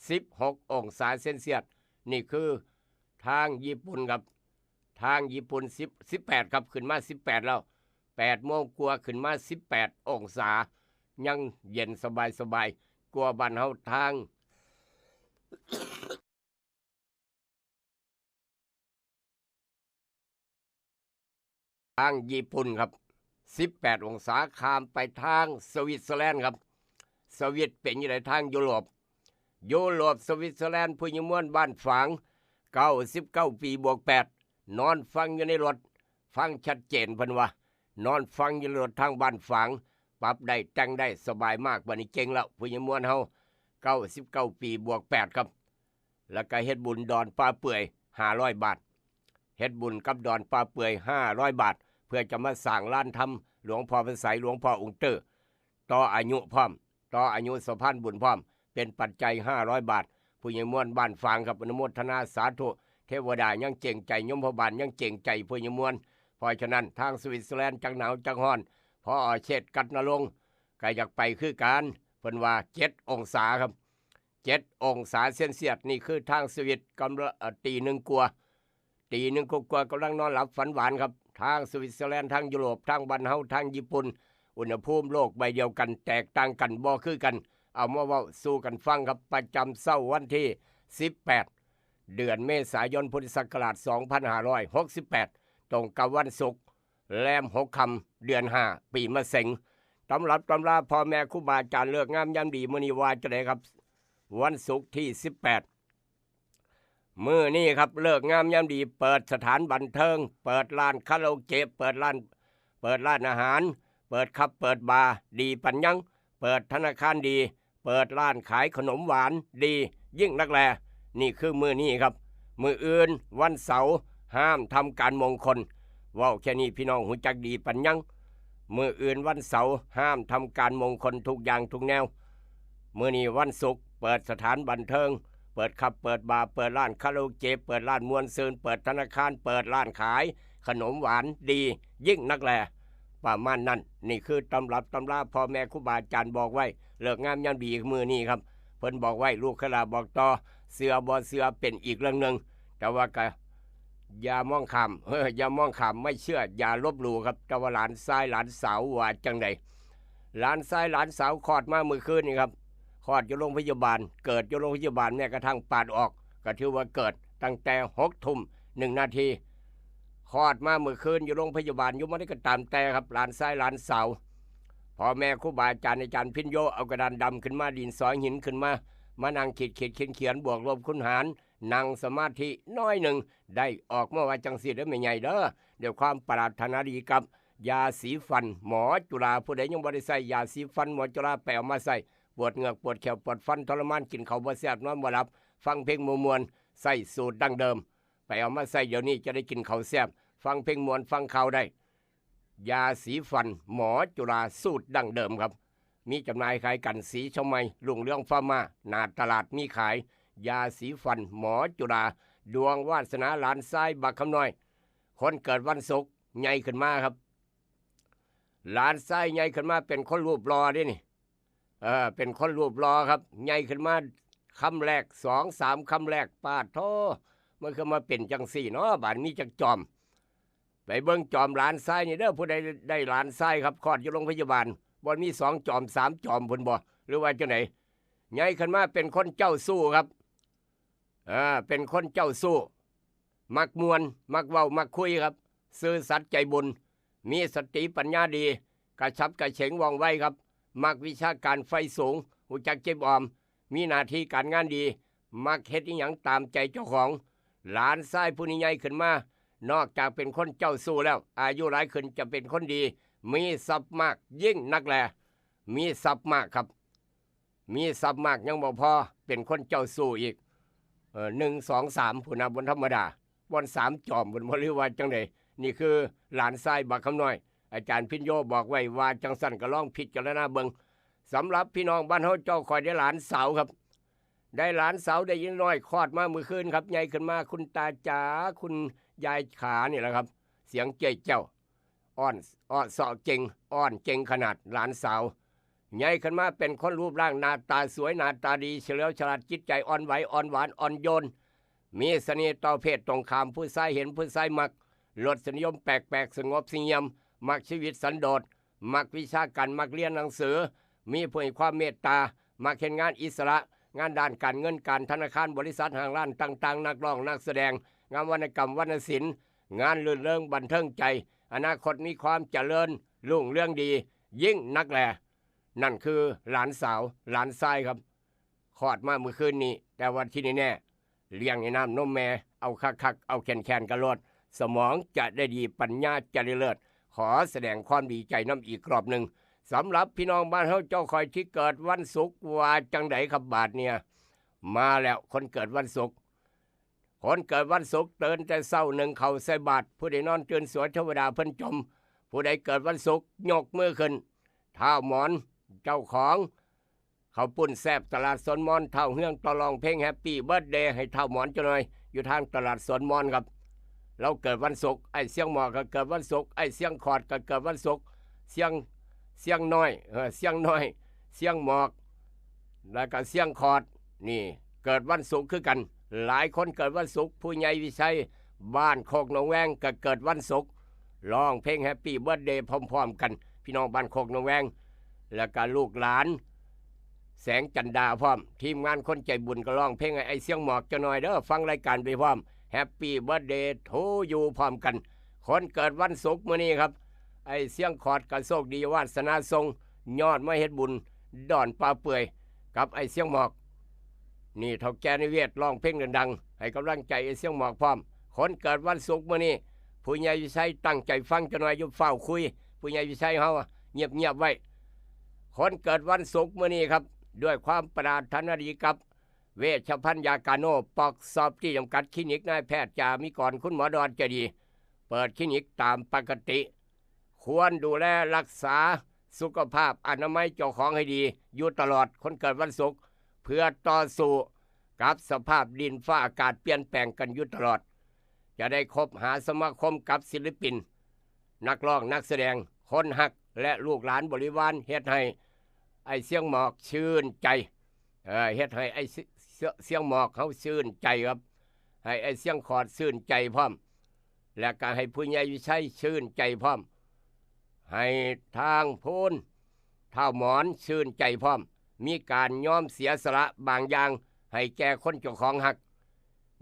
สิบหกองศาเซลเซียส นี่คือทางญี่ปุ่นครับ ทางญี่ปุ่น สิบ สิบแปดครับ ขึ้นมา สิบแปด แล้ว แปดโมงกว่า ขึ้นมา สิบแปดองศา ยังเย็นสบายสบายกว่าบ้านเฮา ทาง ทางญี่ปุ่นครับ สิบแปดองศา ข้ามไปทางสวิตเซอร์แลนด์ครับ สวิตเป็นจั่งใดทางยุโรป ยุโรป สวิตเซอร์แลนด์ ผู้ใหญ่ม่วนบ้านฝาง เก้าสิบเก้าปีบวกแปด นอนฟังอยู่ในรถ ฟังชัดเจนเพิ่นว่า นอนฟังอยู่ในรถทางบ้านฝาง ปรับได้แต่งได้สบายมาก บัดนี้เจ๋งแล้ว ผู้ใหญ่ม่วนเฮา เก้าสิบเก้าปีบวกแปดครับ แล้วก็เฮ็ดบุญดอนป่าเปื่อย ห้าร้อยบาท เฮ็ดบุญกับดอนป่าเปื่อย ห้าร้อยบาท เพื่อจะมาสร้างลานธรรมหลวงพ่อพระไสย หลวงพ่อองค์เตอร์ ต่ออายุพร้อม ต่ออายุสะพานบุญพร้อม เป็นปัจจัย ห้าร้อยบาท ผู้ใหญ่ม่วนบ้านฝางครับ อนุโมทนาสาธุ เทวดายังเจ๋งใจ ยมพบาลยังเจ๋งใจผู้ใหญ่ม่วน เพราะฉะนั้นทางสวิตเซอร์แลนด์จักหนาวจักฮ้อน พอเชษฐกัดนรงค์ก็อยากไปคือกัน เพิ่นว่า เจ็ดองศาครับ เจ็ดองศาเซลเซียส นี่คือทางสวิตกำลัง เอ่อ ตีหนึ่งกว่า ตีหนึ่งกว่าๆ กำลังนอนหลับฝันหวานครับ ทางสวิตเซอร์แลนด์ ทางยุโรป ทางบ้านเฮา ทางญี่ปุ่น อุณหภูมิโลกใบเดียวกัน แตกต่างกัน บ่คือกัน เอามาเว้าสู่กันฟังครับ ประจำเช้าวันที่ สิบแปด เดือนเมษายน พุทธศักราช สองพันห้าร้อยหกสิบแปด ตรงกับวันศุกร์ แรมหกค่ำ เดือนห้า ปีมะเสง ตำรับตำราพ่อแม่ครูบาอาจารย์ ฤกษ์งามยามดี มื้อนี้ว่าจั่งใดครับ วันศุกร์ที่ สิบแปด มื้อนี้ครับ ฤกษ์งามยามดี เปิดสถานบันเทิง เปิดร้านคาราโอเกะ เปิดร้าน เปิดร้านอาหาร เปิดผับ เปิดบาร์ ดีปานยัง เปิดธนาคารดี เปิดร้านขายขนมหวาน ดียิ่งนักแล นี่คือมื้อนี้ครับ มื้ออื่นวันเสาร์ ห้ามทำการมงคล เว้าแค่นี้พี่น้องฮู้จักดีปานยัง มื้ออื่นวันเสาร์ ห้ามทำการมงคลทุกอย่างทุกแนว มื้อนี้วันศุกร์ เปิดสถานบันเทิง เปิดผับ เปิดบาร์ เปิดร้านคาราโอเกะ เปิดร้านม่วนซื่น เปิดธนาคาร เปิดร้านขายขนมหวาน ดียิ่งนักแล ประมาณนั้น นี่คือตำรับตำราพ่อแม่ครูบาอาจารย์บอกไว้ ฤกษ์งามยามดีมื้อนี้ครับ เพิ่นบอกไว้ ลูกศิษย์บอกต่อ เชื่อบ่เชื่อเป็นอีกเรื่องหนึ่ง แต่ว่าก็อย่ามองข้าม เออ อย่ามองข้าม ไม่เชื่ออย่าลบหลู่ครับ แต่ว่าหลานชายหลานสาวว่าจั่งใด หลานชายหลานสาวคลอดมามื้อคืนนี่ครับ คลอดอยู่โรงพยาบาล เกิดอยู่โรงพยาบาล แม้กระทั่งปาดออก ก็ถือว่าเกิดตั้งแต่หกทุ่มหนึ่งนาที คลอดมามื้อคืนอยู่โรงพยาบาล อยู่บ่ได้ก็ตามแต่ครับ หลานชายหลานสาว พ่อแม่ครูบาอาจารย์ อาจารย์พิญโย เอากระดานดำขึ้นมา ดินสอหินขึ้นมา มานั่งขีดขีดเขียนเขียน บวกลบคูณหาร นั่งสมาธิน้อยหนึ่ง ได้ออกมาว่าจั่งซี้เด้อแม่ใหญ่เด้อ ด้วยความปรารถนาดีกับยาสีฟันหมอจุฬา ผู้ใดยังบ่ได้ใช้ยาสีฟันหมอจุฬา ไปเอามาใช้ ปวดเหงือกปวดแข้วปวดฟันทรมาน กินข้าวบ่แซ่บนอนบ่หลับ ฟังเพลงม่วนๆ ใส่สูตรดั้งเดิม ไปเอามาใส่เดี๋ยวนี้จะได้กินข้าวแซ่บ ฟังเพลงม่วนฟังข่าวได้ ยาสีฟันหมอจุฬาสูตรดั้งเดิมครับ มีจำหน่ายขายกัน สีชมัย รุ่งเรืองฟาร์มา หน้าตลาดมีขาย ยาสีฟันหมอจุฬา ดวงวาสนาหลานชายบักคำน้อย คนเกิดวันศุกร์ใหญ่ขึ้นมาครับ หลานชายใหญ่ขึ้นมาเป็นคนรูปหล่อเด้นี่ เออ เป็นคนรูปหล่อครับ ใหญ่ขึ้นมาคำแรก สองสามคำแรก ปาดโธ่ มันคือมาเป็นจังซี่เนาะ บาดมีจักจอม ไปเบิ่งจอมหลานชายนี่เด้อ ผู้ใดได้หลานชายครับ คลอดอยู่โรงพยาบาล บ่มีสองจอมสามจอมพุ้นบ่ หรือว่าจังได๋ ใหญ่ขึ้นมาเป็นคนเจ้าชู้ครับ เออ เป็นคนเจ้าชู้ มักม่วน มักเว้า มักคุยครับ ซื่อสัตย์ใจบุญ มีสติปัญญาดี กระฉับกระเฉงว่องไวครับ มักวิชาการใฝ่สูง รู้จักเก็บออม มีหน้าที่การงานดี มักเฮ็ดอิหยังตามใจเจ้าของ หลานชายผู้นี้ใหญ่ขึ้นมา นอกจากเป็นคนเจ้าชู้แล้ว อายุหลายขึ้นจะเป็นคนดี มีทรัพย์มากยิ่งนักแล มีทรัพย์มากครับ มีทรัพย์มากยังบ่พอ เป็นคนเจ้าชู้อีก เออ หนึ่ง สอง สาม พุ้นนะ บ่ธรรมดา บ่อนสามจอมพุ้นบ่ หรือว่าจังใด๋ นี่คือหลานชายบักคำน้อย อาจารย์พิญโยบอกไว้ว่าจังซั่น ก็ลองพิจารณาเบิ่ง สำหรับพี่น้องบ้านเฮาเจ้า ข้อยได้หลานสาวครับ ได้หลานสาว ได้ยินน้อยคลอดมามื้อคืนครับ ใหญ่ขึ้นมา คุณตาจ๋า คุณยายขานี่แหละครับ เสียงเจ้ยแจ้ว อ้อน อ้อนเซาะเก่ง อ้อนเก่งขนาดหลานสาว ใหญ่ขึ้นมาเป็นคนรูปร่างหน้าตาสวย หน้าตาดี เฉลียวฉลาด จิตใจอ่อนไหว อ่อนหวาน อ่อนโยน มีเสน่ห์ต่อเพศตรงข้าม ผู้ชายเห็นผู้ชายมัก รสนิยมแปลกๆ สงบเสงี่ยม มักชีวิตสันโดษ มักวิชาการ มักเรียนหนังสือ มีผู้ให้ความเมตตา มักเฮ็ดงานอิสระ งานด้านการเงิน การธนาคาร บริษัท ห้างร้านต่างๆ นักร้อง นักแสดง งานวรรณกรรม วรรณศิลป์ งานรื่นเริงบันเทิงใจ อนาคตมีความเจริญรุ่งเรืองดี ยิ่งนักแล นั่นคือหลานสาว หลานชายครับ คลอดมามื้อคืนนี้ แต่ว่าที่แน่ๆ เลี้ยงในน้ำนมแม่ เอาคักๆ เอาแค้นๆ กันโลด สมองจะได้ดี ปัญญาจะได้เลิศ ขอแสดงความดีใจนำอีกรอบหนึ่ง สำหรับพี่น้องบ้านเฮาเจ้า ข้อยที่เกิดวันศุกร์ ว่าจังใด๋ครับบาดเนี่ย มาแล้ว คนเกิดวันศุกร์ คนเกิดวันศุกร์ตื่นแต่เช้า นึ่งข้าวใส่บาตร ผู้ใดนอนตื่นสวยเทวดาเพิ่นจม ผู้ใดเกิดวันศุกร์ยกมือขึ้น ท้าวหมอน เจ้าของข้าวปุ้นแซ่บตลาดสวนหมอน ท้าวเฮือง ต่อร้องเพลง Happy Birthday ให้ท้าวหมอนจักหน่อย อยู่ทางตลาดสวนหมอนครับ ลาวเกิดวันศุกร์ ไอ้เสียงหมอกก็เกิดวันศุกร์ ไอ้เสียงขอดก็เกิดวันศุกร์ เสียง เสียงน้อย เออ เสียงน้อย เสียงหมอก แล้วก็เสียงขอด นี่ เกิดวันศุกร์คือกัน หลายคนเกิดวันศุกร์ ผู้ใหญ่วิชัย บ้านโคกหนองแวง ก็เกิดวันศุกร์ ร้องเพลง Happy Birthday พร้อมๆ กัน พี่น้องบ้านโคกหนองแวง แล้วก็ลูกหลาน แสงจันดาพร้อม ทีมงานคนใจบุญก็ร้องเพลงให้ไอ้เสียงหมอกจักหน่อยเด้อ ฟังรายการไปพร้อม Happy Birthday to you พร้อมกัน คนเกิดวันศุกร์มื้อนี้ครับ ไอ้เสียงขอดก็โชคดีวาสนาส่ง ยอดมาเฮ็ดบุญดอนป่าเปื่อย กับไอ้เสียงหมอก นี่เฒ่าแก่ในเวียดร้องเพลงดังๆ ให้กำลังใจไอ้เสียงหมอกพร้อม คนเกิดวันศุกร์มื้อนี้ ผู้ใหญ่วิชัยตั้งใจฟังจักหน่อย อย่าฟ้าวคุย ผู้ใหญ่วิชัยเฮาเงียบๆ ไว้ คนเกิดวันศุกร์มื้อนี้ครับ ด้วยความปรารถนาดีกับเวชภัณฑ์ยากาโน ปอกซอฟตี้จำกัด คลินิกนายแพทย์จามิกร คุณหมอดอนใจดี เปิดคลินิกตามปกติ ควรดูแลรักษาสุขภาพอนามัยเจ้าของให้ดี อยู่ตลอด คนเกิดวันศุกร์ เพื่อต่อสู้กับสภาพดินฟ้าอากาศเปลี่ยนแปลงกันอยู่ตลอด จะได้คบหาสมาคมกับศิลปิน นักร้องนักแสดง คนฮัก และลูกหลานบริวาร เฮ็ดให้ไอ้เสียงหมอกชื่นใจ เออ เฮ็ดให้ไอ้เสีย เสียงหมอกเฮาชื่นใจครับ ให้ไอ้เสียงขอดชื่นใจพร้อม และก็ให้ผู้ใหญ่วิชัยชื่นใจพร้อม ให้ทางโพนท้าวหมอนชื่นใจพร้อม มีการยอมเสียสละบางอย่างให้แก่คนเจ้าของฮัก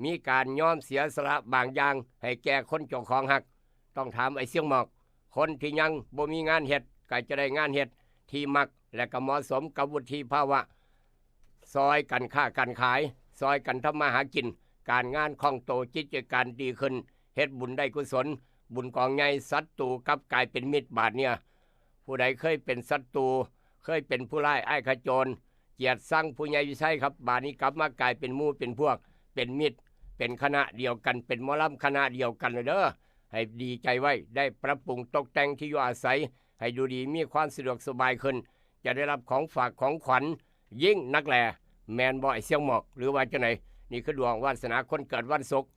มีการยอมเสียสละบางอย่างให้แก่คนเจ้าของฮัก ต้องถามไอ้เสียงหมอก คนที่ยังบ่มีงานเฮ็ดก็จะได้งานเฮ็ดที่มัก และก็เหมาะสมกับวุฒิภาวะ ซอยกันค้ากันขาย ซอยกันทำมาหากิน การงานคล่องโต กิจการดีขึ้น เฮ็ดบุญได้กุศล บุญกองใหญ่ ศัตรูกลับกลายเป็นมิตรบาดเนี่ย ผู้ใดเคยเป็นศัตรู เคยเป็นผู้ร้ายอ้ายขโจร เกียรติซังผู้ใหญ่วิชัยครับ บาดนี้กลับมากลายเป็นหมู่เป็นพวก เป็นมิตร เป็นคณะเดียวกัน เป็นหมอลำคณะเดียวกันเลยเด้อ ให้ดีใจไว้ ได้ปรับปรุงตกแต่งที่อยู่อาศัย ให้ดูดี มีความสะดวกสบายขึ้น จะได้รับของฝากของขวัญยิ่งนักแล แม่นบ่ไอ้เสี่ยงหมอก หรือว่าจั่งใด นี่คือดวงวาสนาคนเกิดวันศุกร์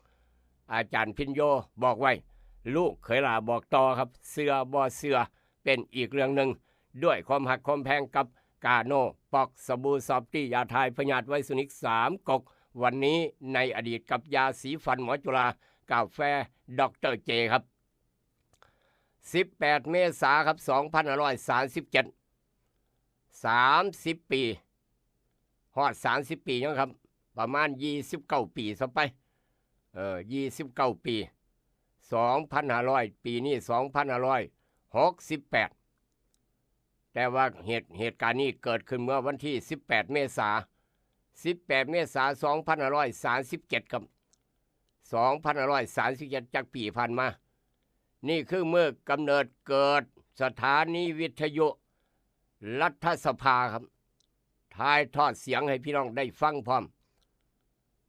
อาจารย์พิญโยบอกไว้ ลูกเขยหล่าบอกต่อครับ เชื่อบ่เชื่อเป็นอีกเรื่องหนึ่ง ด้วยความฮักความแพงกับกาโน่ ป๊อก สบู่ซอฟตี้ ยาถ่ายพยาธิไวรัสนิกสามก๊ก วันนี้ในอดีตกับยาสีฟันหมอจุฬา กาแฟดอกเตอร์เจครับ สิบแปด เมษาครับ สองพันห้าร้อยสามสิบเจ็ด สามสิบ ปี ฮอด สามสิบ ปียังครับ ประมาณ ยี่สิบเก้า ปีซะไป เออ ยี่สิบเก้า ปี สองพันห้าร้อย ปีนี้ สองพันห้าร้อยหกสิบแปด แต่ว่าเหตุ เหตุการณ์นี้เกิดขึ้นเมื่อวันที่ สิบแปด เมษา สิบแปด เมษา สองพันห้าร้อยสามสิบเจ็ด ครับ สองพันห้าร้อยสามสิบเจ็ด จักปีผ่านมา นี่คือมื้อกำเนิดเกิดสถานีวิทยุรัฐสภาครับ ถ่ายทอดเสียงให้พี่น้องได้ฟังพร้อม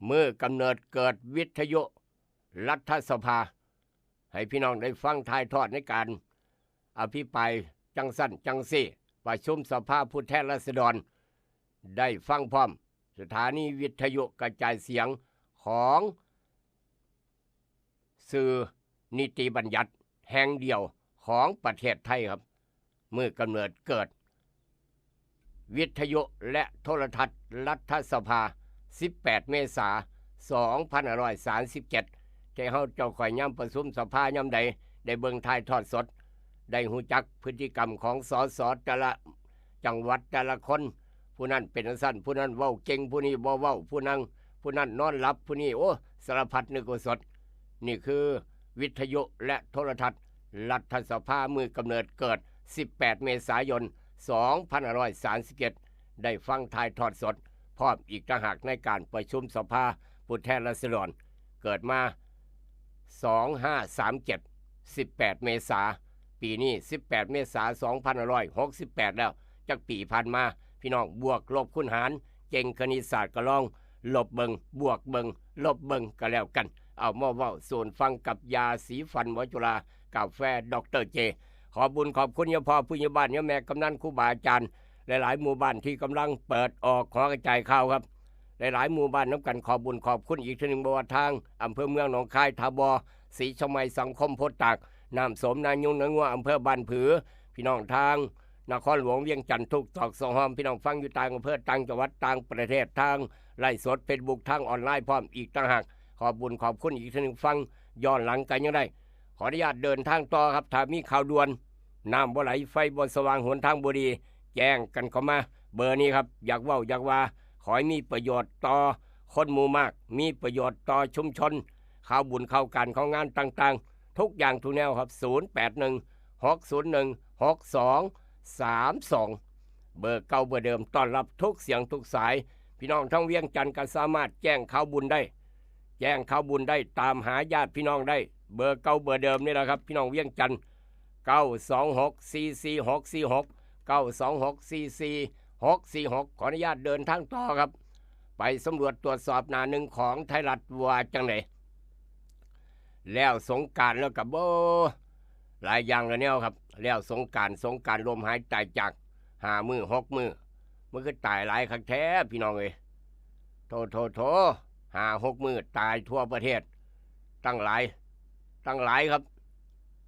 มื้อกำเนิดเกิดวิทยุรัฐสภา ให้พี่น้องได้ฟังถ่ายทอดในการอภิปรายจั่งซั้นจั่งซี้ ประชุมสภาผู้แทนราษฎร ได้ฟังพร้อม สถานีวิทยุกระจายเสียงของ สื่อนิติบัญญัติแห่งเดียวของประเทศไทยครับ มื้อกำเนิดเกิด วิทยุและโทรทัศน์รัฐสภา สิบแปด เมษา สองพันห้าร้อยสามสิบเจ็ด ที่เฮาเจ้าข่อยยามประชุมสภายามใด ได้เบิ่งถ่ายทอดสด ได้ฮู้จักพฤติกรรมของ สส แต่ละจังหวัดแต่ละคน ผู้นั้นเป็นจั่งซั้น ผู้นั้นเว้าเก่ง ผู้นี้บ่เว้า ผู้นั้น ผู้นั้นนอนหลับ ผู้นี้ โอ้ สารพัดนึกว่าสด นี่คือวิทยุและโทรทัศน์รัฐสภา มื้อกำเนิดเกิด สิบแปด เมษายน สองพันห้าร้อยสามสิบเจ็ด ได้ฟังถ่ายทอดสด พร้อมอีกต่างหากในการประชุมสภาผู้แทนราษฎร เกิดมา สองห้าสามเจ็ด สิบแปด เมษา ปีนี้ สิบแปด เมษา สองพันห้าร้อยหกสิบแปด แล้ว จักปีผ่านมา พี่น้องบวกลบคูณหาร เก่งคณิตศาสตร์ก็ลองลบเบิ่ง บวกเบิ่ง ลบเบิ่งก็แล้วกัน เอามาเว้าสู่ฟังกับยาสีฟันหมอจุฬา กาแฟดอกเตอร์เจ ขอบบุญขอบคุณยาพ่อผู้ใหญ่บ้านยาแม่กำนันครูบาอาจารย์ หลายๆหมู่บ้านที่กำลังเปิดออกหอกระจายข่าวครับ หลายๆหมู่บ้านนำกัน ขอบบุญขอบคุณอีกเทื่อหนึ่ง บ่ว่าทางอำเภอเมืองหนองคาย ท่าบ่อ ศรีเชียงใหม่ สังคมโพธิ์ตาก น้ำโสม นายุง นางัว อำเภอบ้านผือ พี่น้องทางนครหลวงเวียงจันทน์ ทุกซอกซอกห้อม พี่น้องฟังอยู่ต่างอำเภอ ต่างจังหวัด ต่างประเทศ ทางไลฟ์สดเฟซบุ๊ก ทางออนไลน์พร้อมอีกต่างหาก ขอบบุญขอบคุณอีกเทื่อหนึ่ง ฟังย้อนหลังกันยังได้ ขออนุญาตเดินทางต่อครับ ถ้ามีข่าวด่วน น้ำบ่ไหล ไฟบ่สว่าง หนทางบ่ดี แจ้งกันเข้ามา เบอร์นี้ครับ อยากเว้าอยากว่า ขอให้มีประโยชน์ต่อคนหมู่มาก มีประโยชน์ต่อชุมชน ข่าวบุญข่าวการข่าวงานต่างๆ ทุกอย่างทุกแนวครับ ศูนย์แปดหนึ่ง หกศูนย์หนึ่ง หกสองสามสอง เบอร์เก่าเบอร์เดิม ต้อนรับทุกเสียงทุกสาย พี่น้องทั้งเวียงจันทน์ก็สามารถแจ้งข่าวบุญได้ แจ้งข่าวบุญได้ ตามหาญาติพี่น้องได้ เบอร์เก่าเบอร์เดิมนี่แหละครับ พี่น้องเวียงจันทน์ เก้าสองหก สี่สี่หกสี่หก เก้าสองหก สี่สี่หกสี่หก ขออนุญาตเดินทางต่อครับ ไปสำรวจตรวจสอบหน้าหนึ่งของไทยรัฐว่าจั่งใด แล้วสงกรานต์แล้วก็ โอ้ หลายอย่างหลายแนวครับ แล้วสงกรานต์ สงกรานต์ล้มหายตายจาก ห้ามื้อ หกมื้อ มันคือตายหลายคักแท้พี่น้องเอ้ย โถ โถ โถ ห้าหกมื้อ ตายทั่วประเทศ ตั้งหลาย ตั้งหลายครับ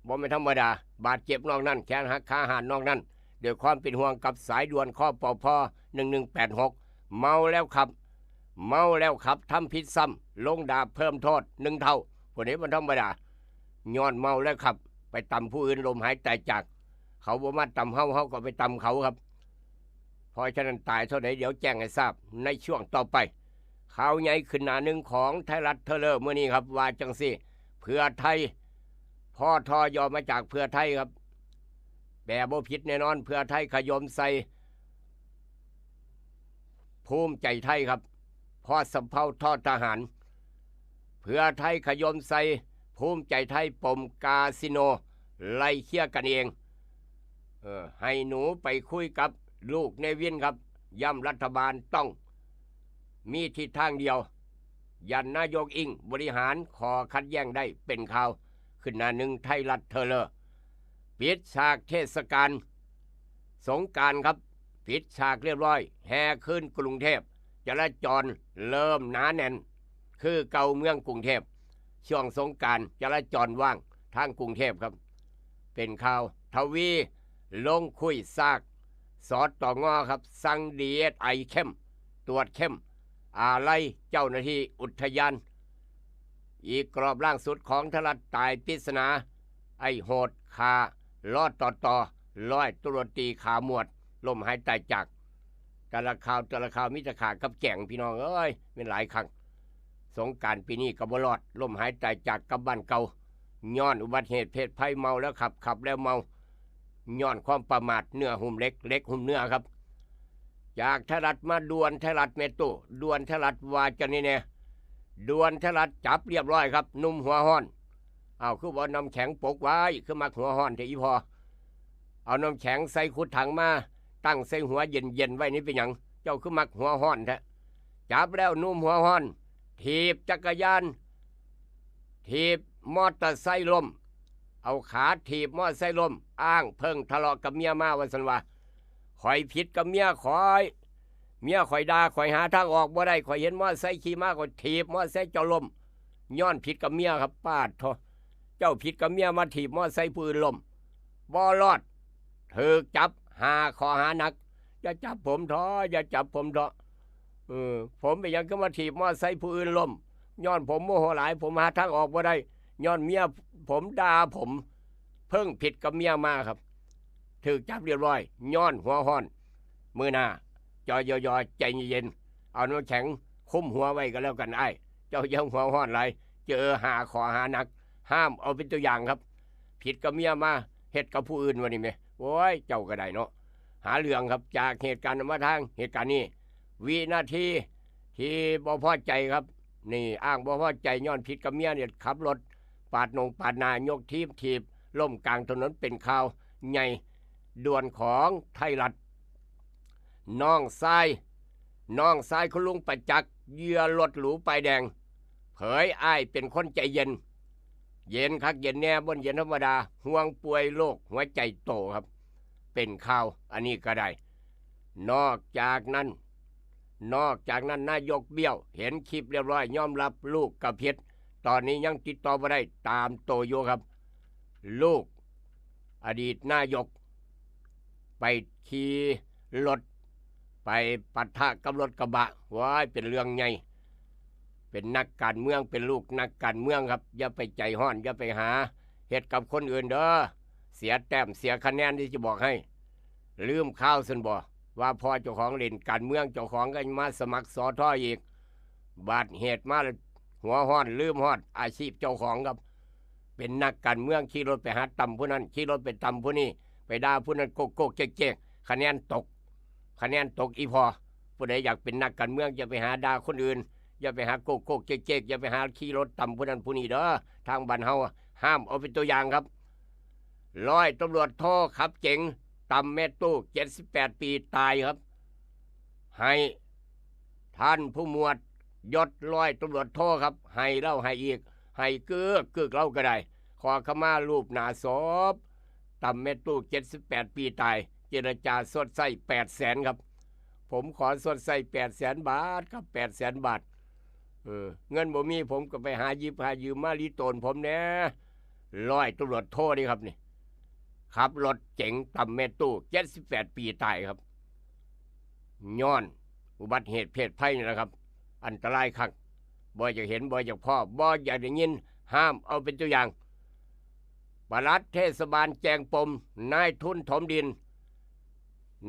บ่แม่นธรรมดา บาดเจ็บนอกนั้น แขนหักขาหักนอกนั้น ด้วยความเป็นห่วงกับสายด่วน คปภ หนึ่งหนึ่งแปดหก เมาแล้วขับ เมาแล้วขับ ทำผิดซ้ำ ลงดาบเพิ่มโทษหนึ่งเท่า พวกนี้มันธรรมดา ย้อนเมาแล้วขับ ไปตำผู้อื่นล้มหายตายจาก เขาบ่มาตำเฮา เฮาก็ไปตำเขาครับ เพราะฉะนั้นตายเท่าใด เดี๋ยวแจ้งให้ทราบในช่วงต่อไป ข่าวใหญ่ขึ้นหน้าหนึ่งของไทยรัฐเทเลอร์มื้อนี้ครับ ว่าจั่งซี้ เพื่อไทย พอทอย่อมาจากเพื่อไทยครับ แปลบ่ผิดแน่นอน เพื่อไทยขยมใส่ ภูมิใจไทยครับ พอสำเภา ทอทหาร เพื่อไทยขยมใส่ ภูมิใจไทยปมคาสิโน ไล่เคลียร์กันเอง เออ ให้หนูไปคุยกับลูกเนวินครับ ย่ำรัฐบาลต้องมีทิศทางเดียว ยันนายกอิงบริหารข้อขัดแย้งได้เป็นข่าว ขึ้นหน้าหนึ่งไทยรัฐเทเลอร์ ปิดฉากเทศกาลสงกรานต์ครับ ปิดฉากเรียบร้อย แห่ขึ้นกรุงเทพ จราจรเริ่มหนาแน่น คือเก่าเมืองกรุงเทพ ช่วงสงกรานต์จราจรว่างทางกรุงเทพครับ เป็นข่าว ทวีลงคุยซาก สตงครับ สั่งดีเอสไอเข้ม ตรวจเข้ม อาลัยเจ้าหน้าที่อุทยาน อีกกรอบล่างสุดของทรัฐตายปริศนา ไอ้โหดขาลอดต่อต่อร้อยตำรวจตรีขาหมวดล้มหายตายจาก แต่ละข่าวแต่ละข่าวมีแต่ขากับแก่งพี่น้องเอ้ยเป็นหลายครั้ง สงกรานต์ปีนี้ก็บ่รอดล้มหายตายจากกับบ้านเก่า ย้อนอุบัติเหตุเพศภัยเมาแล้วขับ ขับแล้วเมา ย้อนความประมาทเนื้อหุ้มเหล็ก เหล็กหุ้มเนื้อครับ จากไทยรัฐมาด่วนไทยรัฐแม่ตู้ ด่วนไทยรัฐว่าจะนี่แน่ด่วนไทยรัฐจับเรียบร้อยครับหนุ่มหัวฮ้อน เอาคือว่าน้ำแข็งปกไว้คือมักหัวฮ้อนแท้อีพอ เอาน้ำแข็งใส่คุดถังมาตั้งใส่หัวเย็นๆไว้นี่เป็นหยัง เจ้าคือมักหัวฮ้อนแท้ จับแล้วหนุ่มหัวฮ้อน ถีบจักรยาน ถีบมอเตอร์ไซค์ล้ม เอาขาถีบมอเตอร์ไซค์ล้ม อ้างเพิ่งทะเลาะกับเมียมาว่าซั่นว่า ข่อยผิดกับเมียข่อย เมียข่อยด่าข่อยหาทางออกบ่ได้ ข่อยเห็นมอเตอร์ไซค์ขี่มาข่อยถีบมอเตอร์ไซค์เจ้าล้ม ย้อนผิดกับเมียครับ ปาดโธ่ เจ้าผิดกับเมียมาถีบมอเตอร์ไซค์ผู้อื่นล้ม บ่รอด ถูกจับห้าข้อหานัก อย่าจับผมเถาะ อย่าจับผมเถาะ เออ ผมเป็นหยังคือมาถีบมอเตอร์ไซค์ผู้อื่นล้ม ย้อนผมโมโหหลาย ผมหาทางออกบ่ได้ ย้อนเมียผมด่าผม เพิ่งผิดกับเมียมาครับ ถูกจับเรียบร้อย ย้อนหัวฮ้อน มื้อหน้า จอยยอใจเย็นๆ เอาน้ำแข็งคุมหัวไว้ก็แล้วกันอ้าย เจ้าอย่าหัวฮ้อนหลาย เจอห้าข้อหานัก ห้ามเอาเป็นตัวอย่างครับ ผิดกับเมียมา เฮ็ดกับผู้อื่นว่านี่แหม โอ้ย เจ้าก็ได้เนาะ หาเรื่องครับ จากเหตุการณ์มาทางเหตุการณ์นี้ วินาทีที่บ่พอใจครับ นี่อ้างบ่พอใจย้อนผิดกับเมียเนี่ย ขับรถปาดหน้าปาดหน้า ยกถีบถีบล้มกลางถนน เป็นข่าวใหญ่ด่วนของไทยรัฐ น้องชาย น้องชายคุณลุงประจักษ์ เหยื่อรถหรูป้ายแดง เผยอ้ายเป็นคนใจเย็น เย็นคักเย็นแน่ บ่เย็นธรรมดา ห่วงป่วยโรคหัวใจโตครับ เป็นข่าวอันนี้ก็ได้ นอกจากนั้น นอกจากนั้นนายกเบี้ยว เห็นคลิปเรียบร้อย ยอมรับลูกก็ผิด ตอนนี้ยังติดต่อบ่ได้ ตามโตอยู่ครับ ลูก อดีตนายก ไปขี่รถ ไปปะทะกับรถกระบะ ว้าย เป็นเรื่องใหญ่ เป็นนักการเมือง เป็นลูกนักการเมืองครับ อย่าไปใจฮ้อน อย่าไปหาเฮ็ดกับคนอื่นเด้อ เสียแต้มเสียคะแนนที่จะบอกให้ ลืมข่าวซั่นบ่ ว่าพ่อเจ้าของเล่นการเมือง เจ้าของก็มาสมัคร สอทอ อีก บาดเหตุมาแล้วหัวฮ้อน ลืมฮอดอาชีพเจ้าของครับ เป็นนักการเมือง ขี่รถไปหาตำผู้นั้น ขี่รถไปตำผู้นี้ ไปด่าผู้นั้นโกกโกกเจ๊กเจ๊ก คะแนนตก คะแนนตกอีพอ ผู้ใดอยากเป็นนักการเมือง อย่าไปหาด่าคนอื่น อย่าไปหาโกกโกกเจ๊กเจ๊ก อย่าไปหาขี่รถตำผู้นั้นผู้นี้เด้อ ทางบ้านเฮา ห้ามเอาเป็นตัวอย่างครับ ร้อยตำรวจโทขับเก๋งตำแม่ตู้ เจ็ดสิบแปดปีตายครับ ให้ท่านผู้หมวดยศร้อยตำรวจโทครับ ให้เล่าให้อีก ให้กึกกึกเล่าก็ได้ ขอขมารูปหน้าศพ ตำแม่ตู้ เจ็ดสิบแปดปีตาย เจรจาชดใช้แปดแสนครับ ผมขอชดใช้แปดแสนบาทครับ แปดแสนบาท เออ เงินบ่มี ผมก็ไปหาหยิบหายืมมาลีโตนผมแหน่ ร้อยตำรวจโทนี่ครับนี่ ขับรถเก๋งตำแม่ตู้ เจ็ดสิบแปดปีตายครับ ย้อนอุบัติเหตุเพศภัยนี่แหละครับ อันตรายคัก บ่อยากเห็น บ่อยากพ้อ บ่อยากได้ยิน ห้ามเอาเป็นตัวอย่าง ปลัดเทศบาลแจงปม นายทุนถมดิน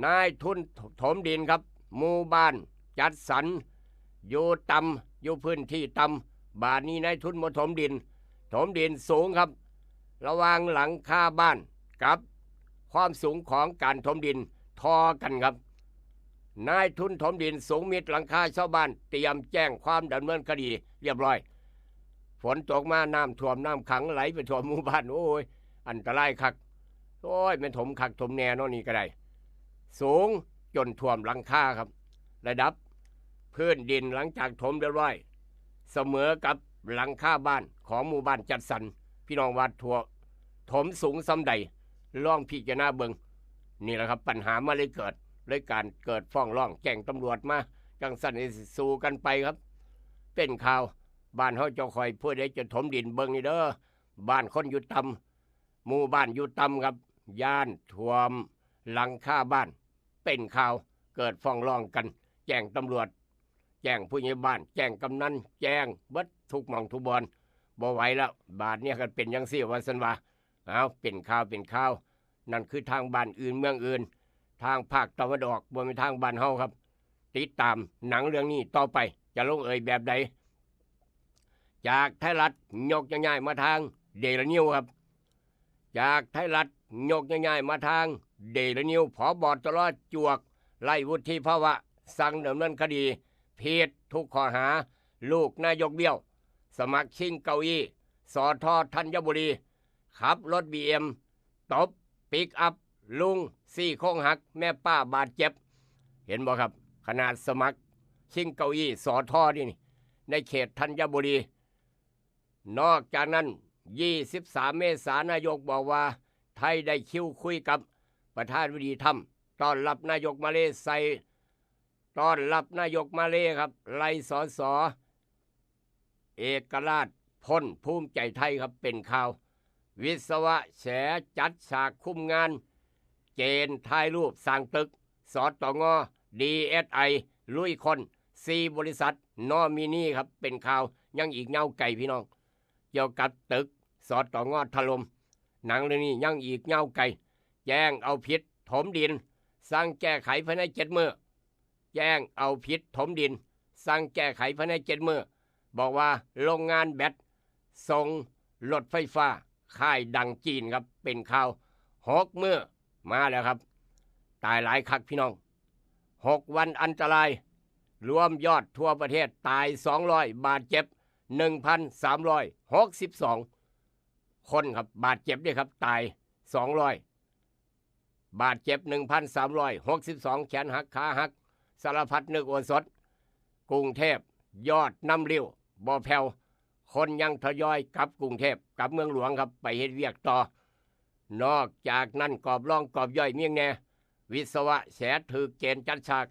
นายทุนถมดินครับ หมู่บ้านจัดสรร อยู่ต่ำ อยู่พื้นที่ต่ำ บาดนี้นายทุนมาถมดิน ถมดินสูงครับ ระหว่างหลังคาบ้านกับความสูงของการถมดินทอกันครับ นายทุนถมดินสูงมิดหลังคาชาวบ้าน เตรียมแจ้งความดำเนินคดีเรียบร้อย ฝนตกมาน้ำท่วมน้ำขังไหลไปท่วมหมู่บ้าน โอ้ย อันตรายคัก โอ้ย แม่นถมคักถมแน่เนาะนี่ก็ได้ สูง จนท่วมหลังคาครับ ระดับพื้นดินหลังจากถมเรียบร้อย เสมอกับหลังคาบ้านของหมู่บ้านจัดสรร พี่น้องว่าท่วม ถมสูงส่ำใด ลองพิจารณาเบิ่ง นี่แหละครับ ปัญหามาเลยเกิด เลยการเกิดฟ้องร้องแจ้งตำรวจมา จังซั่นให้สู้กันไปครับ เป็นข่าว บ้านเฮาเจ้าข่อยผู้ใดจะถมดินเบิ่งนี่เด้อ บ้านคนอยู่ต่ำ หมู่บ้านอยู่ต่ำครับ ย้านท่วมหลังคาบ้าน เป็นข่าว เกิดฟ้องร้องกัน แจ้งตำรวจ แจ้งผู้ใหญ่บ้าน แจ้งกำนัน แจ้งเบิดทุกหม่องทุกบ่อน บ่ไหวแล้ว บาดเนี่ยกันเป็นจังซี่ว่าซั่นว่า เอา เป็นข่าว เป็นข่าว นั่นคือทางบ้านอื่นเมืองอื่น ทางภาคตะวันออก บ่แม่นทางบ้านเฮาครับ ติดตามหนังเรื่องนี้ต่อไป จะลงเอยแบบใด จากไทยรัฐยกย้ายมาทางเดลินิวครับ จากไทยรัฐยกย้ายมาทางเดลินิว ผบ.ตร.จวก ไร้วุฒิภาวะ สั่งดำเนินคดี ผิดทุกข้อหา ลูกนายกเบี้ยว สมัครชิงเก้าอี้ สท.ธัญบุรี ขับรถ บีเอ็ม ตบปิกอัพลุงซี่โครงหัก แม่ป้าบาดเจ็บ เห็นบ่ครับ ขนาดสมัครชิงเก้าอี้ สท.นี่นี่ ในเขตธัญบุรี นอกจากนั้น ยี่สิบสาม เมษานายกบอกว่า ไทยได้คิวคุยกับประธานาธิบดีทรัมป์ ต้อนรับนายกมาเลย์ใส่ ต้อนรับนายกมาเลย์ครับ ไล่ สส. เอกราช พ้นภูมิใจไทยครับ เป็นข่าว วิศวะแฉจัดฉากคุมงาน เจนถ่ายรูปสร้างตึก สตง. ดีเอสไอ ลุยค้น สี่ บริษัท นอมินีครับ เป็นข่าว ยังอีกยาวไกลพี่น้อง เกี่ยวกับตึก สตง. ถล่ม หนังเรื่องนี้ยังอีกยาวไกล แจ้งเอาผิดถมดิน สั่งแก้ไขภายในเจ็ดมื้อ แจ้งเอาผิดถมดิน สั่งแก้ไขภายในเจ็ดมื้อ บอกว่าโรงงานแบตส่งรถไฟฟ้า ค่ายดังจีนครับ เป็นข่าว หกมื้อ มาแล้วครับ ตายหลายคักพี่น้อง หกวันอันตราย รวมยอดทั่วประเทศตาย สองร้อย บาดเจ็บ หนึ่งพันสามร้อยหกสิบสอง คนครับ บาดเจ็บด้วยครับ ตาย สองร้อย บาดเจ็บ หนึ่งพันสามร้อยหกสิบสอง แขนหัก ขาหัก สารพัดนึกโอสถ กรุงเทพ ยอดน้ำริ้ว บ่แผ่ว คนยังทยอยกลับกรุงเทพ กลับเมืองหลวงครับ ไปเฮ็ดเวียกต่อ นอกจากนั้นกอบร่องกอบย่อยมีหยังแน่ วิศวะแฉถืกเจนจัดฉาก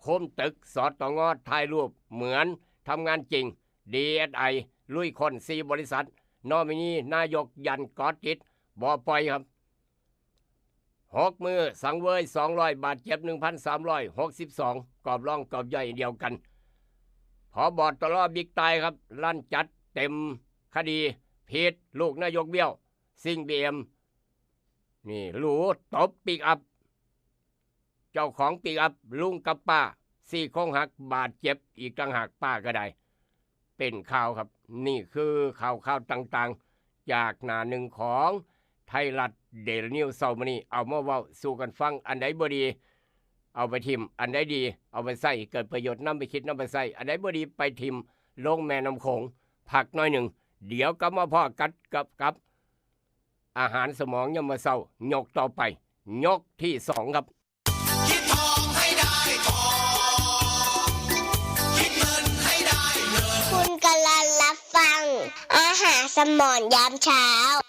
คุมตึก สตง. ถ่ายรูปเหมือนทำงานจริง ดีเอสไอ ลุยค้น สี่ บริษัท นอมินีนายกยันกอดติด บ่ปล่อยครับ หกมื้อสังเวย สองร้อย บาดเจ็บ หนึ่งพันสามร้อยหกสิบสอง กอบร่องกอบย่อยเดียวกัน ผบ.ตร. บิ๊กตายครับ ลั่นจัดเต็มคดี ผิดลูกนายกเบี้ยว ซิ่ง บีเอ็ม นี่หรูตบปิกอัพ เจ้าของปิกอัพลุงกับป้า ซี่โครงหัก บาดเจ็บอีกต่างหาก ป้าก็ได้ เป็นข่าวครับ นี่คือข่าวข่าวต่างๆ จากหน้าหนึ่งของไทยรัฐเดลินิวเช้ามื้อนี้ เอามาเว้าสู่กันฟัง อันใดบ่ดี เอาไปถิ่ม อันใดดี เอาไปใช้เกิดประโยชน์ นำไปคิด นำไปใช้ อันใดบ่ดีไปถิ่มลงแม่น้ำโขง พักหน่อยหนึ่ง เดี๋ยวกลับมาพ้อกันกับ กับอาหารสมองยามมื้อเช้า ยกต่อไป ยกที่สองครับ คิดทองให้ได้ทอง คิดเงินให้ได้เงิน คุณกำลังรับฟัง อาหารสมองยามเช้า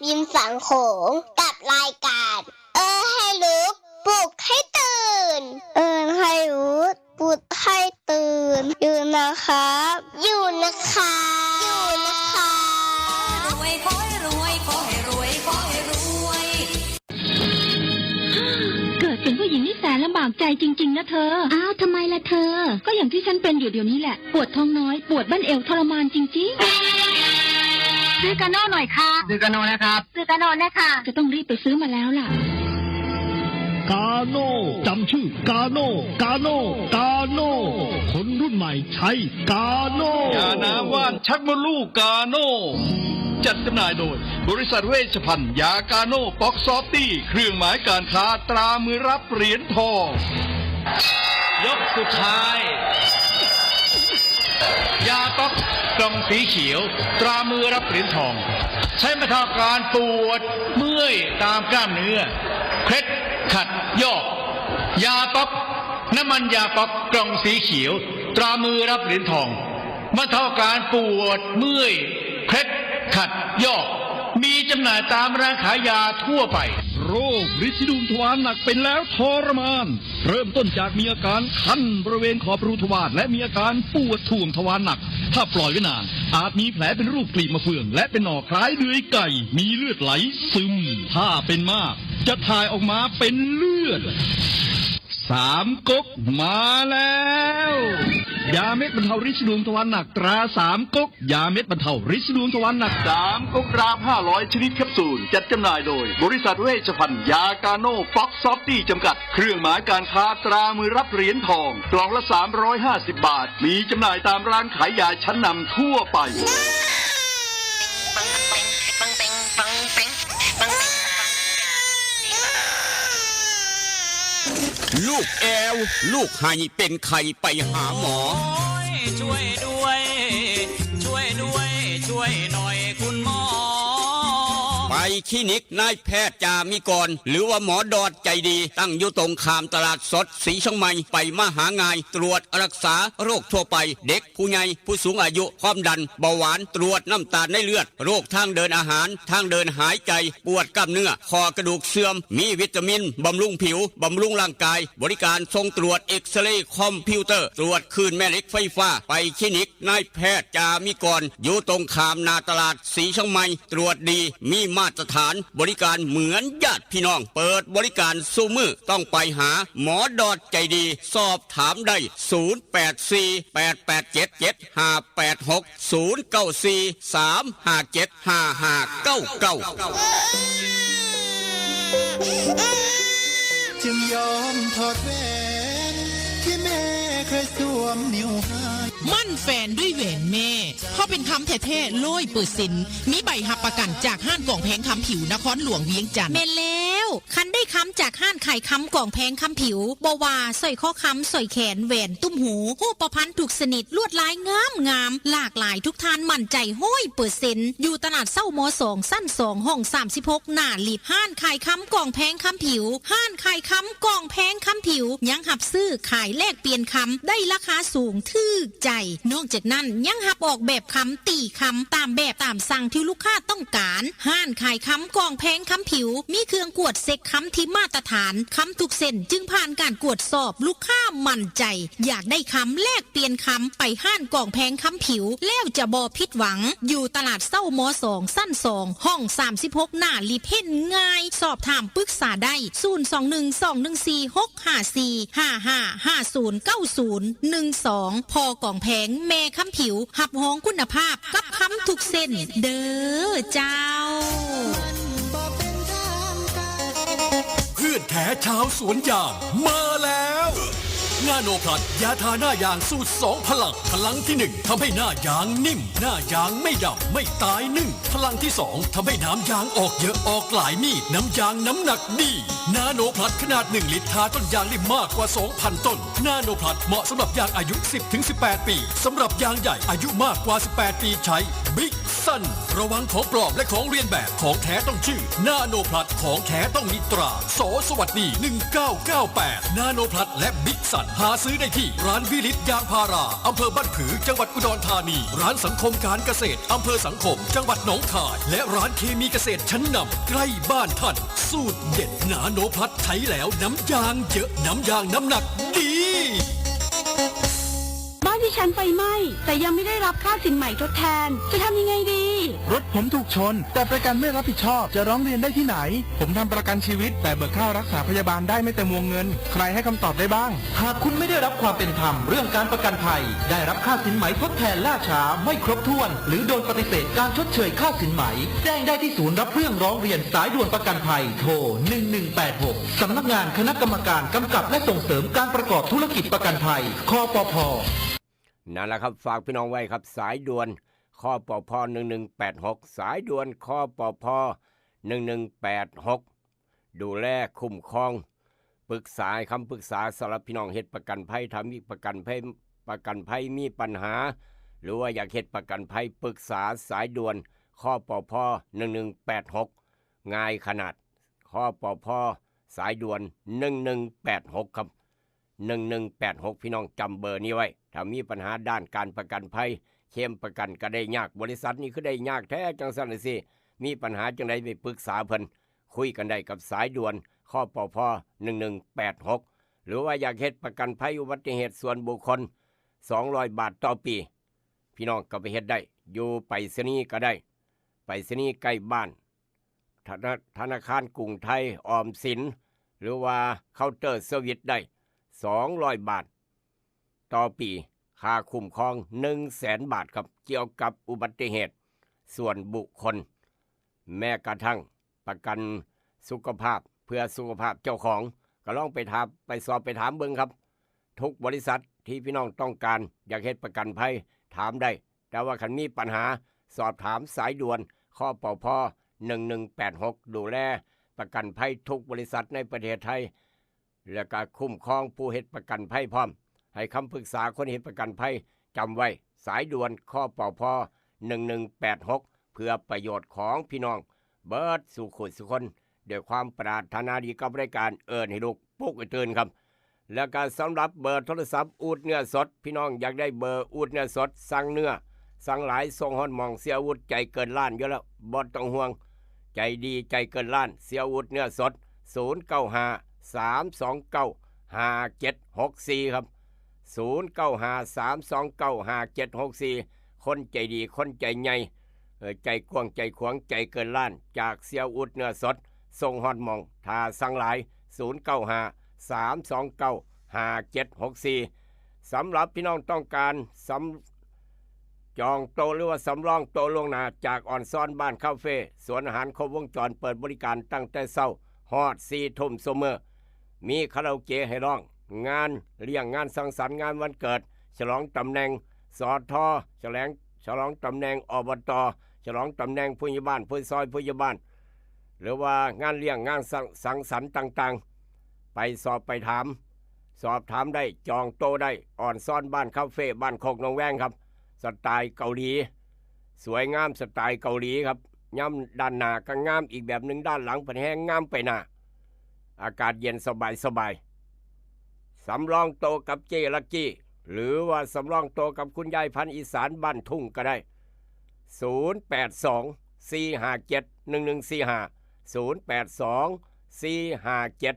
ริมฝั่งโขง กับรายการ เออให้ลุก ปลุกให้ตื่น เออให้ลุก ปลุกให้ตื่น อยู่นะครับ อยู่นะครับ อยู่นะครับ รวยขอให้รวย ขอให้รวย ขอให้รวย เกิดเป็นผู้หญิงนี่แสนลำบากใจจริงๆนะเธอ อ้าว ทำไมล่ะเธอ ก็อย่างที่ฉันเป็นอยู่เดี๋ยวนี้แหละ ปวดท้องน้อย ปวดบั้นเอวทรมานจริงๆ ซื้อกาโน่หน่อยค่ะ ซื้อกาโน่นะครับ ซื้อกาโน่นะคะ จะต้องรีบไปซื้อมาแล้วล่ะ กาโน่ จำชื่อกาโน่ กาโน่ กาโน่ คนรุ่นใหม่ใช้กาโน่ ยาน้ำว่านชักมดลูกกาโน่ จัดจำหน่ายโดย บริษัทเวชภัณฑ์ยากาโน่ป๊อกซอฟตี้ เครื่องหมายการค้าตรามือรับเหรียญทอง ยกสุดท้าย ยาป๊อกกล่องสีเขียว ตรามือรับเหรียญทอง ใช้บรรเทาอาการปวดเมื่อยตามกล้ามเนื้อ เคล็ดขัดยอก ยาป๊อก น้ำมันยาป๊อกกล่องสีเขียว ตรามือรับเหรียญทองบรรเทาอาการปวดเมื่อยเคล็ดขัดยอก มีจำหน่ายตามร้านขายยาทั่วไป โรคริดสีดวงทวารหนักเป็นแล้วทรมาน เริ่มต้นจากมีอาการคันบริเวณขอบรูทวารและมีอาการปวดถ่วงทวารหนัก ถ้าปล่อยไว้นาน อาจมีแผลเป็นรูปกลีบมะเฟือง และเป็นหนองคล้ายเดือยไก่ มีเลือดไหลซึม ถ้าเป็นมาก จะถ่ายออกมาเป็นเลือด สามก๊กมาแล้ว ยาเม็ดบรรเทาริดสีดวงทวารหนักตราสามก๊ก ยาเม็ดบรรเทาริดสีดวงทวารหนัก สามก๊กรามห้าร้อยชนิดแคปซูล จัดจำหน่ายโดยบริษัทเวชภัณฑ์ยากาโน่ป๊อกซอฟตี้จำกัด เครื่องหมายการค้าตรามือรับเหรียญทอง กล่องละสามร้อยห้าสิบบาท มีจำหน่ายตามร้านขายยาชั้นนำทั่วไป ลูกแอว ลูกไห้เป็นไข้ไปหาหมอ ช่วยด้วย ช่วยด้วย ช่วยหน่อยคุณหมอ ไปคลินิกนายแพทย์จามิกร หรือว่าหมอดอดใจดี ตั้งอยู่ตรงข้ามตลาดสดสีเชียงใหม่ ไปมาหาง่าย ตรวจรักษาโรคทั่วไป เด็กผู้ใหญ่ผู้สูงอายุ ความดัน เบาหวาน ตรวจน้ำตาลในเลือด โรคทางเดินอาหาร ทางเดินหายใจ ปวดกล้ามเนื้อ ข้อกระดูกเสื่อม มีวิตามิน บำรุงผิว บำรุงร่างกาย บริการส่งตรวจเอ็กซเรย์คอมพิวเตอร์ ตรวจคลื่นแม่เหล็กไฟฟ้า ไปคลินิกนายแพทย์จามิกร อยู่ตรงข้ามหน้าตลาดสีเชียงใหม่ ตรวจดี มีมาตรฐาน บริการเหมือนญาติพี่น้อง เปิดบริการซุมื้อ ต้องไปหาหมอดอดใจดี สอบถามได้ ศูนย์แปดสี่ แปดแปดเจ็ด เจ็ดห้าแปดหก ศูนย์เก้าสี่ สามห้าเจ็ด ห้าห้าเก้าเก้า จึงยอมถอดแหวนที่แม่เคยสวมนิ้วให้ มั่นแฟนด้วยแหวนแม่ เพราะเป็นคำแท้ๆร้อยเปอร์เซ็นต์ มีใบรับประกันจากห้านกองแพงคำผิวนครหลวงเวียงจันทน์ แม่นแล้ว คันได้คำจากห้านขายคำกองแพงคำผิว บ่ว่าสร้อยคอคำ สร้อยแขน แหวน ตุ้มหู รูปประพันธ์ทุกชนิด ลวดลายงามงาม หลากหลายทุกท่านมั่นใจร้อยเปอร์เซ็นต์ อยู่ตลาดเศร้ามสอง ชั้นสอง ห้องสามสิบหก หน้าลิฟต์ ห้านขายคำกองแพงคำผิว ห้านขายคำกองแพงคำผิว ยังหับซื้อขายแลกเปลี่ยนคำ ได้ราคาสูงถืกใจ นอกจากนั้นยังหับออกแบบคำตีคำตามแบบตามสั่งที่ลูกค้าต้องการ ห้านขายคำกองแพงคำผิว มีเครื่องกวดเช็คคำที่มาตรฐาน คำทุกเส้นจึงผ่านการกวดสอบ ลูกค้ามั่นใจ อยากได้คำแลกเปลี่ยนคำไปห้านกองแพงคำผิว แล้วจะบ่ผิดหวัง อยู่ตลาดเศร้ามสอง ชั้นสอง ห้องสามสิบหก หน้าลิฟต์ เห็นง่าย สอบถามปรึกษาได้ ศูนย์สองหนึ่ง สองหนึ่งสี่ หกห้าสี่ ห้าห้า ห้าศูนย์ เก้าศูนย์ หนึ่งสอง พอกองแพงแม่คำผิว หับฮ้องคุณภาพกับคำทุกเส้น เด้อเจ้า เพื่อนแท้ชาวสวนยางมาแล้ว นาโนพลัสยาทาหน้ายางสูตรสองพลัง พลังที่หนึ่งทำให้หน้ายางนิ่ม หน้ายางไม่ดำ ไม่ตายนึ่ง พลังที่สองทำให้น้ำยางออกเยอะ ออกหลายมีด น้ำยางน้ำหนักดี นาโนพลัสขนาดหนึ่งลิตรทาต้นยางได้มากกว่าสองพันต้น นาโนพลัสเหมาะสำหรับยางอายุสิบถึงสิบแปดปี สำหรับยางใหญ่อายุมากกว่าสิบแปดปีใช้ บิ๊กซัน ระวังของปลอมและของเลียนแบบ ของแท้ต้องชื่อ นาโนพลัส ของแท้ต้องมีตรา ส.สวัสดี หนึ่งเก้าเก้าแปด นาโนพลัสและบิ๊กซัน หาซื้อได้ที่ร้านวิลิตยางพารา อำเภอบ้านผือ จังหวัดอุดรธานี ร้านสังคมการเกษตร อำเภอสังคม จังหวัดหนองคาย และร้านเคมีเกษตรชั้นนำใกล้บ้านท่าน สูตรเด็ดนาโนพลัสใช้แล้วน้ำยางเยอะ น้ำยางน้ำหนักดี บ้านดิฉันไฟไหม้ แต่ยังไม่ได้รับค่าสินไหมทดแทน จะทำยังไงดี รถผมถูกชน แต่ประกันไม่รับผิดชอบ จะร้องเรียนได้ที่ไหน ผมทำประกันชีวิต แต่เบิกค่ารักษาพยาบาลได้ไม่เต็มวงเงิน ใครให้คำตอบได้บ้าง หากคุณไม่ได้รับความเป็นธรรมเรื่องการประกันภัย ได้รับค่าสินไหมทดแทนล่าช้าไม่ครบถ้วน หรือโดนปฏิเสธการชดเชยค่าสินไหม แจ้งได้ที่ศูนย์รับเรื่องร้องเรียนสายด่วนประกันภัย โทร หนึ่งหนึ่งแปดหก สำนักงานคณะกรรมการกำกับและส่งเสริมการประกอบธุรกิจประกันภัย คปภ นั่นแหละครับ ฝากพี่น้องไว้ครับ สายด่วน คปภ หนึ่งหนึ่งแปดหก สายด่วน คปภ หนึ่งหนึ่งแปดหก ดูแลคุ้มครอง ปรึกษาให้คำปรึกษาสำหรับพี่น้องเฮ็ดประกันภัย ถ้ามีประกันภัย ประกันภัยมีปัญหา หรือว่าอยากเฮ็ดประกันภัย ปรึกษาสายด่วน คปภ หนึ่งหนึ่งแปดหก ง่ายขนาด คปภ สายด่วน หนึ่งหนึ่งแปดหก ครับ หนึ่งหนึ่งแปดหก พี่น้องจำเบอร์นี้ไว้ ถ้ามีปัญหาด้านการประกันภัย เคลมประกันก็ได้ยาก บริษัทนี้คือได้ยากแท้จังซั่นน่ะสิ มีปัญหาจังใดไปปรึกษาเพิ่น คุยกันได้กับสายด่วน คปภ หนึ่งหนึ่งแปดหก หรือว่าอยากเฮ็ดประกันภัยอุบัติเหตุส่วนบุคคล สองร้อยบาทต่อปี พี่น้องก็ไปเฮ็ดได้ อยู่ไปรษณีย์ก็ได้ ไปรษณีย์ใกล้บ้าน ธนา- ธนาคารกรุงไทย ออมสิน หรือว่าเคาน์เตอร์เซอร์วิสได้ สองร้อยบาทต่อปี ค่าคุ้มครอง หนึ่งแสนบาทครับ เกี่ยวกับอุบัติเหตุส่วนบุคคล แม้กระทั่งประกันสุขภาพ เพื่อสุขภาพเจ้าของ ก็ลองไปถาม ไปสอบไปถามเบิ่งครับ ทุกบริษัทที่พี่น้องต้องการ อยากเฮ็ดประกันภัย ถามได้ แต่ว่าคันมีปัญหา สอบถามสายด่วน คปภ หนึ่งหนึ่งแปดหก ดูแลประกันภัยทุกบริษัทในประเทศไทย แล้วก็คุ้มครองผู้เฮ็ดประกันภัยพร้อม ให้คำปรึกษาคนเฮ็ดประกันภัย จำไว้ สายด่วน คปภ หนึ่งหนึ่งแปดหก เพื่อประโยชน์ของพี่น้องเบิดสู่คนสู่คน ด้วยความปรารถนาดีกับรายการเอิ้นให้ลูกปลุกให้ตื่นครับ แล้วก็สำหรับเบอร์โทรศัพท์อูดเนื้อสด พี่น้องอยากได้เบอร์อูดเนื้อสด สั่งเนื้อ สั่งหลาย ส่งฮอดหม่อง เสียอูดใจเกินล้านอยู่แล้ว บ่ต้องห่วง ใจดีใจเกินล้าน เสียอูดเนื้อสด ศูนย์เก้าห้า สามสองเก้า ห้าเจ็ดหกสี่ ครับ ศูนย์เก้าห้า สามสองเก้า ห้าเจ็ดหกสี่ คนใจดี คนใจใหญ่ เอ่อ ใจกว้างใจขวาง ใจเกินล้าน จากเสียอูดเนื้อสด ส่งฮอดหม่อง ถ้าสั่งหลาย ศูนย์เก้าห้า สามสองเก้า ห้าเจ็ดหกสี่ สำหรับพี่น้องต้องการสำ- จองโต๊ะหรือว่าสำรองโต๊ะล่วงหน้า จากอ่อนซ้อนบ้านคาเฟ่ สวนอาหารครบวงจร เปิดบริการตั้งแต่เช้าฮอดสี่ทุ่มซุมื้อ มีคาราโอเกะให้ร้อง งานเลี้ยง งานสังสรรค์ งานวันเกิด ฉลองตำแหน่ง สท แถลง ฉลองตำแหน่ง อบต ฉลองตำแหน่งผู้ใหญ่บ้าน ผู้ซอย ผู้ใหญ่บ้าน หรือว่างานเลี้ยง งานสัง- สังสรรค์ต่างๆ ไปสอบไปถาม สอบถามได้ จองโต๊ะได้ อ่อนซ้อนบ้านคาเฟ่ บ้านโคกหนองแวงครับ สไตล์เกาหลี สวยงามสไตล์เกาหลีครับ ย่ำด้านหน้าก็งามอีกแบบหนึ่ง ด้านหลังเพิ่นแฮงงามไปหน้า อากาศเย็นสบายสบาย สำรองโต๊ะกับเจลักกี้ หรือว่าสำรองโต๊ะกับคุณยายพันธุ์อีสานบ้านทุ่งก็ได้ ศูนย์แปดสอง สี่ห้าเจ็ด หนึ่งหนึ่งสี่ห้า ศูนย์แปดสอง สี่ห้าเจ็ด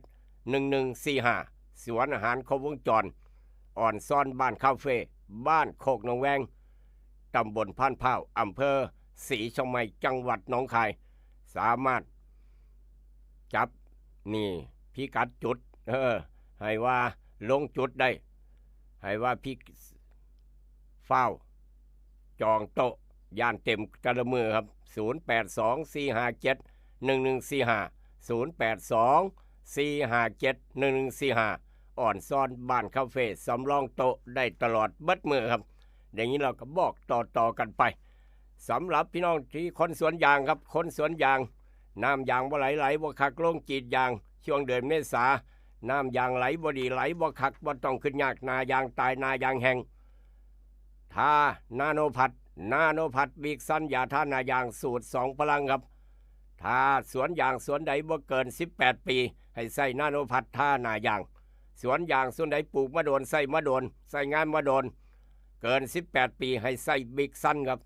หนึ่งหนึ่งสี่ห้า สวนอาหารครบวงจร อ่อนซ้อนบ้านคาเฟ่ บ้านโคกหนองแวง ตำบลพานพร้าว อำเภอศรีเชียงใหม่ จังหวัดหนองคาย สามารถจับนี่พิกัดจุด เออ ให้ว่าลงจุดได้ ให้ว่าพิ- ฟ้าวจองโต๊ะ ย่านเต็มแต่ละมื้อครับ ศูนย์แปดสอง สี่ห้าเจ็ด หนึ่งหนึ่งสี่ห้า ศูนย์แปดสอง สี่ห้าเจ็ด หนึ่งหนึ่งสี่ห้า อ่อนซ้อนบ้านคาเฟ่ สำรองโต๊ะได้ตลอดเบิดมื้อครับ อย่างนี้เราก็บอกต่อๆกันไป สำหรับพี่น้องที่คนสวนยางครับ คนสวนยาง น้ำยางบ่ไหล ไหลบ่คัก โรงกรีดยาง ช่วงเดือนเมษา น้ำยางไหลบ่ดี ไหลบ่คัก บ่ต้องคิดยาก หน้ายางตาย หน้ายางแห้ง ทานาโนพัด นาโนพัด บิ๊กซัน ยาทาหน้ายางสูตรสองพลังครับ ถ้าสวนยางสวนใดบ่เกินสิบแปดปี ให้ใช้นาโนพัดทาหน้ายาง สวนยางสวนใดปลูกมาโดน ใช้มาโดน ใช้งานมาโดน เกินสิบแปดปี ให้ใช้บิ๊กซันครับ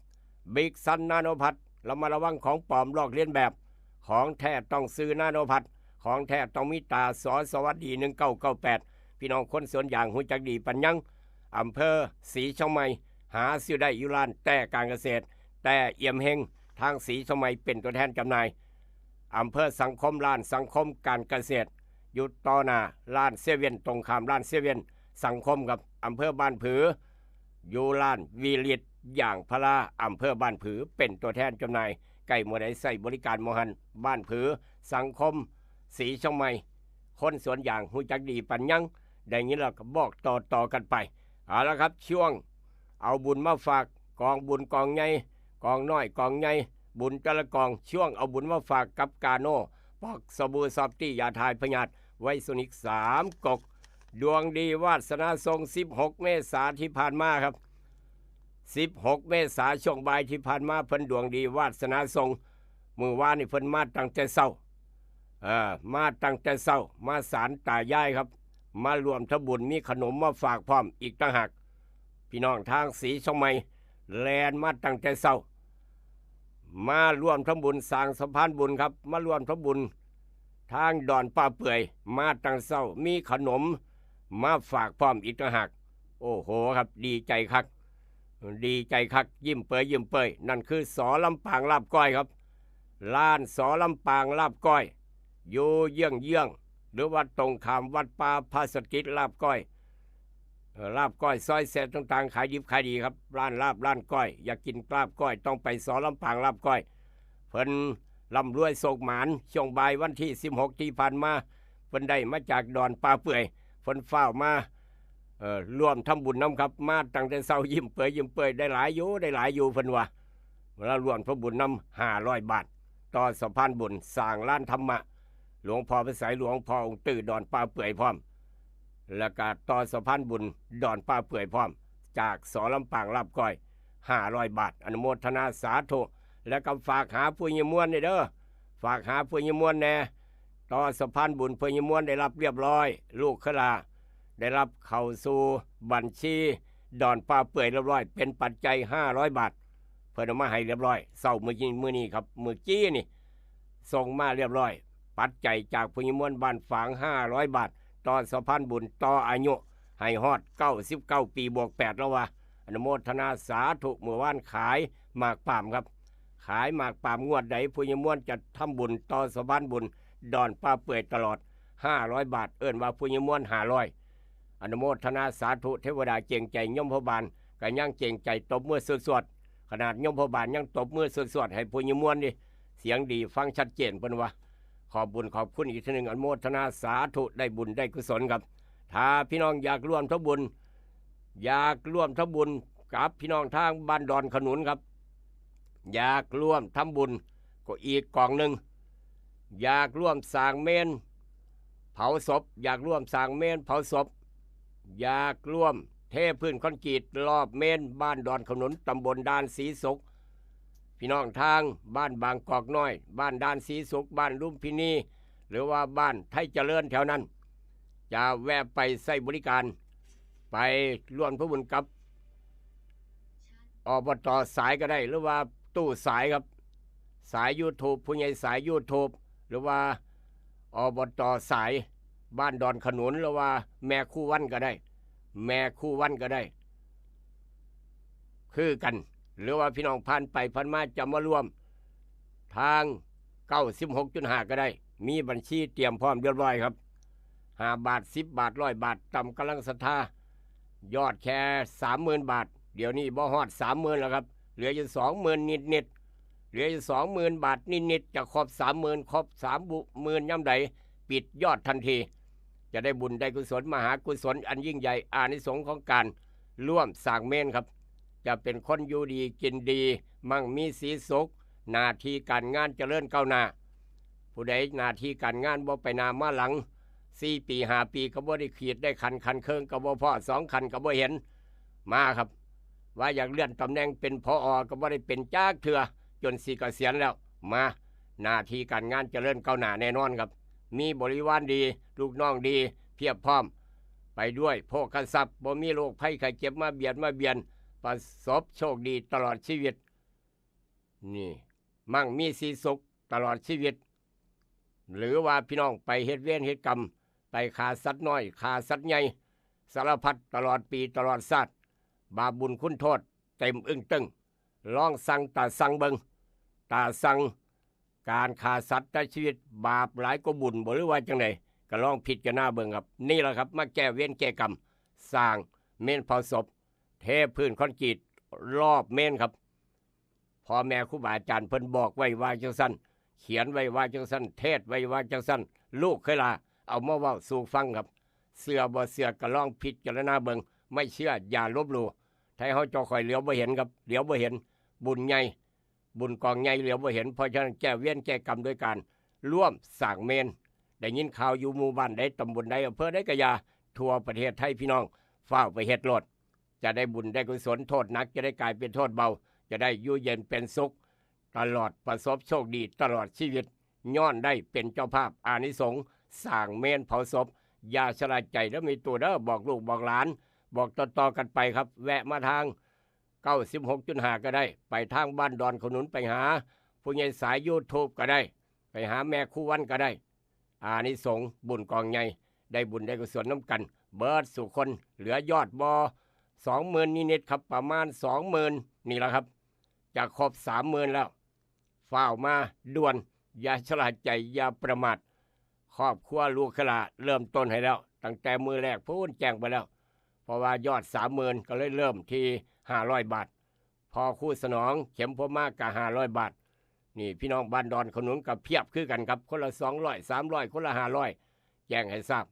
บิ๊กซันนาโนพัด ระมัดระวังของปลอมลอกเลียนแบบ ของแท้ต้องซื้อนาโนพัด ของแท้ต้องมีตรา ส.สวัสดี หนึ่งเก้าเก้าแปด พี่น้องคนสวนยางฮู้จักดีปานยัง อำเภอศรีเชียงใหม่ หาซื้อได้อยู่ร้านแต้การเกษตร แต้เอี่ยมเฮง ทางศรีเชียงใหม่เป็นตัวแทนจำหน่าย อำเภอสังคม ร้านสังคมการเกษตร อยู่ต่อหน้าร้านเซเว่น ตรงข้ามร้านเซเว่น สังคมครับ อำเภอบ้านผือ อยู่ร้านวีลิตยางพารา อำเภอบ้านผือ เป็นตัวแทนจำหน่าย ใกล้หม่องใดใช้บริการหม่องหั้น บ้านผือ สังคม ศรีเชียงใหม่ คนสวนยางฮู้จักดีปานยัง ได้ยินแล้วก็บอกต่อๆกันไป เอาละครับ ช่วงเอาบุญมาฝาก กองบุญกองใหญ่ กองน้อยกองใหญ่ บุญแต่ละกอง ช่วงเอาบุญมาฝากกับกาโน่ ปอกสบู่ซอฟตี้ ยาถ่ายพยาธิ ไวโซนิกสามก๊อก ดวงดีวาสนาส่ง สิบหกเมษาที่ผ่านมาครับ สิบหกเมษาช่วงบ่ายที่ผ่านมา เพิ่นดวงดีวาสนาส่ง มื้อวานนี่เพิ่นมาตั้งแต่เช้า เอ่อ มาตั้งแต่เช้า มาศาลตายายครับ มาร่วมทำบุญ มีขนมมาฝากพร้อมอีกต่างหาก พี่น้องทางสีเชียงใหม่ แล่นมาตั้งแต่เช้า มาร่วมทำบุญสร้างสะพานบุญครับ มาร่วมทำบุญทางดอนป่าเปื่อย มาตั้งเช้า มีขนมมาฝากพร้อมอีกต่างหาก โอ้โหครับ ดีใจคัก ดีใจคัก ยิ้มเปยยิ้มเปย นั่นคือสอลำปางลาบก้อยครับ ร้านสอลำปางลาบก้อย อยู่เยื้องๆ หรือว่าตรงข้ามวัดป่าพระสถิตลาบก้อย เอ่อ ลาบก้อยซอยแซ่บต่างๆ ขายดิบขายดีครับ ร้านลาบร้านก้อย อยากกินลาบก้อย ต้องไปสอลำปางลาบก้อย เพิ่นร่ำรวยโชคหมาน ช่วงบ่ายวันที่สิบหกที่ผ่านมา เพิ่นได้มาจากดอนป่าเปื่อย เพิ่นฟ้าวมา เอ่อ ร่วมทำบุญนำครับ มาตั้งแต่เช้า ยิ้มเปยยิ้มเปย ได้หลายอยู่ ได้หลายอยู่ เพิ่นว่า แล้วร่วมทำบุญนำห้าร้อยบาท ต่อสะพานบุญ สร้างลานธรรมะ หลวงพ่อพระไสย หลวงพ่อองค์ตื้อดอนป่าเปื่อยพร้อม แล้วก็ต่อสะพานบุญดอนป่าเปื่อยพร้อม จากสอลำปางลาบก้อย ห้าร้อยบาท อนุโมทนาสาธุ แล้วก็ฝากหาผู้ใหญ่มวลนี่เด้อ ฝากหาผู้ใหญ่มวลแหน่ ต่อสะพานบุญผู้ใหญ่มวลได้รับเรียบร้อย ลูกเคยลา ได้รับเข้าสู่บัญชีดอนป่าเปื่อยเรียบร้อย เป็นปัจจัยห้าร้อยบาท เพิ่นเอามาให้เรียบร้อย เช้ามื้อนี้ มื้อนี้ครับ มื้อกี้นี่ ส่งมาเรียบร้อย ปัจจัยจากผู้ใหญ่มวลบ้านฝาง ห้าร้อยบาท ต่อสะพานบุญ ต่ออายุให้ฮอดเก้าสิบเก้าปีบวกแปด แล้วว่า อนุโมทนาสาธุ มื้อวานขายหมากปาล์มครับ ขายหมากปาล์ม งวดใดผู้ใหญ่มวลจะทำบุญต่อสะพานบุญดอนป่าเปื่อยตลอด ห้าร้อยบาท เอิ้นว่าผู้ใหญ่มวล ห้าร้อย อนุโมทนาสาธุ เทวดาเกรงใจ ยมพบาลก็ยังเกรงใจ ตบมือสวดๆ ขนาดยมพบาลยังตบมือสวดๆ ให้ผู้ใหญ่มวลนี่ เสียงดีฟังชัดเจน เพิ่นว่า ขอบบุญขอบคุณอีกเทื่อหนึ่ง อนุโมทนาสาธุ ได้บุญได้กุศลครับ ถ้าพี่น้องอยากร่วมทำบุญ อยากร่วมทำบุญกับพี่น้องทางบ้านดอนขนุนครับ อยากร่วมทำบุญก็อีกกองหนึ่ง อยากร่วมสร้างเมนเผาศพ อยากร่วมสร้างเมนเผาศพ อยากร่วมเทพื้นคอนกรีตรอบเมนบ้านดอนขนุน ตำบลด่านสีสุข พี่น้องทางบ้านบางกอกน้อย บ้านด่านสีสุข บ้านลุมพินี หรือว่าบ้านไทยเจริญแถวนั้น จะแวะไปใช้บริการ ไปร่วมทำบุญกับ อบต.สายก็ได้ หรือว่าตู้สายครับ สาย YouTube ผู้ใหญ่สาย YouTube หรือว่า อบต.สาย บ้านดอนขนุน หรือว่าแม่ครูวันก็ได้ แม่ครูวันก็ได้ คือกัน หรือว่าพี่น้องผ่านไปผ่านมาจะมาร่วมทาง เก้าสิบหกจุดห้า ก็ได้ มีบัญชีเตรียมพร้อมเรียบร้อยครับ ห้าบาท สิบบาท ร้อยบาท ตามกำลังศรัทธา ยอดแค่ สามหมื่นบาท เดี๋ยวนี้บ่ฮอด สามหมื่นแล้วครับ เหลืออยู่ สองหมื่นนิดๆ เหลืออยู่ สองหมื่นบาทนิดๆ จะครบ สามหมื่น ครบ สามหมื่นยามใด ปิดยอดทันที จะได้บุญได้กุศล มหากุศลอันยิ่งใหญ่ อานิสงส์ของการร่วมสร้างเมนครับ จะเป็นคนอยู่ดีกินดี มั่งมีสีสุข หน้าที่การงานเจริญก้าวหน้า ผู้ใดหน้าที่การงานบ่ไปหน้ามาหลัง สี่ปี ห้าปี ก็บ่ได้ขีดได้ขั้น ขั้นเคิงก็บ่พ้อ สองขั้นก็บ่เห็น มาครับ ว่าอยากเลื่อนตำแหน่งเป็น ผอ. ก็บ่ได้เป็นจักเทื่อ จนสิเกษียณแล้ว มา หน้าที่การงานเจริญก้าวหน้าแน่นอนครับ มีบริวารดี ลูกน้องดี เพียบพร้อม ไปด้วยโภคทรัพย์ บ่มีโรคภัยไข้เจ็บมาเบียดมาเบียน ประสบโชคดีตลอดชีวิต นี่ มั่งมีสีสุขตลอดชีวิต หรือว่าพี่น้องไปเฮ็ดเวรเฮ็ดกรรม ไปฆ่าสัตว์น้อย ฆ่าสัตว์ใหญ่ สารพัด ตลอดปีตลอดชาติ บาปบุญคุณโทษ เต็มอึ้งตึง ลองสั่งตาสั่งเบิ่ง ตาสั่ง การฆ่าสัตว์ตัดชีวิต บาปหลายกว่าบุญบ่ หรือว่าจังได ก็ลองพิจารณาเบิ่งครับ นี่แหละครับ มาแก้เวรแก้กรรม สร้างเมนเผาศพ เทพื้นคอนกรีตรอบเมนครับ พ่อแม่ครูบาอาจารย์เพิ่นบอกไว้ว่าจังซั่น เขียนไว้ว่าจังซั่น เทศน์ไว้ว่าจังซั่น ลูกเคยลาเอามาเว้าสู่ฟังครับ เชื่อบ่เชื่อก็ลองพิจารณาเบิ่ง ไม่เชื่ออย่าลบหลู่ ไทเฮาเจ้าข่อยเหลียวบ่เห็นครับ เหลียวบ่เห็น บุญใหญ่ บุญกองใหญ่เหลียวบ่เห็น เพราะฉะนั้นแก้เวรแก้กรรมด้วยการร่วมสร้างเมน ได้ยินข่าวอยู่หมู่บ้านใด ตำบลใด อำเภอใดก็อย่า ทั่วประเทศไทยพี่น้อง ฟ้าวไปเฮ็ดโลด จะได้บุญได้กุศล โทษหนักจะได้กลายเป็นโทษเบา จะได้อยู่เย็นเป็นสุข ตลอด ประสบโชคดีตลอดชีวิต ย้อนได้เป็นเจ้าภาพอานิสงส์สร้างเมนเผาศพ อย่าชะล่าใจเด้อ มีตัวเด้อ บอกลูกบอกหลาน บอกต่อๆกันไปครับ แวะมาทาง เก้าสิบหกจุดห้า ก็ได้ ไปทางบ้านดอนขนุน ไปหาผู้ใหญ่สาย YouTube ก็ได้ ไปหาแม่ครูวันก็ได้ อานิสงส์บุญกองใหญ่ ได้บุญได้กุศลนำกัน เบิดสู่คน เหลือยอดบ่ สองหมื่น นิดๆครับ ประมาณ สองหมื่น นี่แหละครับ จะครบ สามหมื่น แล้ว ฟ้าวมาด่วน อย่าชะล่าใจ อย่าประมาท ครอบครัวลูกหลานเริ่มต้นให้แล้ว ตั้งแต่มื้อแรกพู้นแจ้งไปแล้ว เพราะว่ายอด สามหมื่น ก็เลยเริ่มที่ ห้าร้อย บาท พอครูสนองเข็มพรหมมาก็ ห้าร้อย บาท นี่พี่น้องบ้านดอนขนุนก็เพียบคือกันครับ คนละ สองร้อย สามร้อย คนละ ห้าร้อย แจ้งให้ทราบ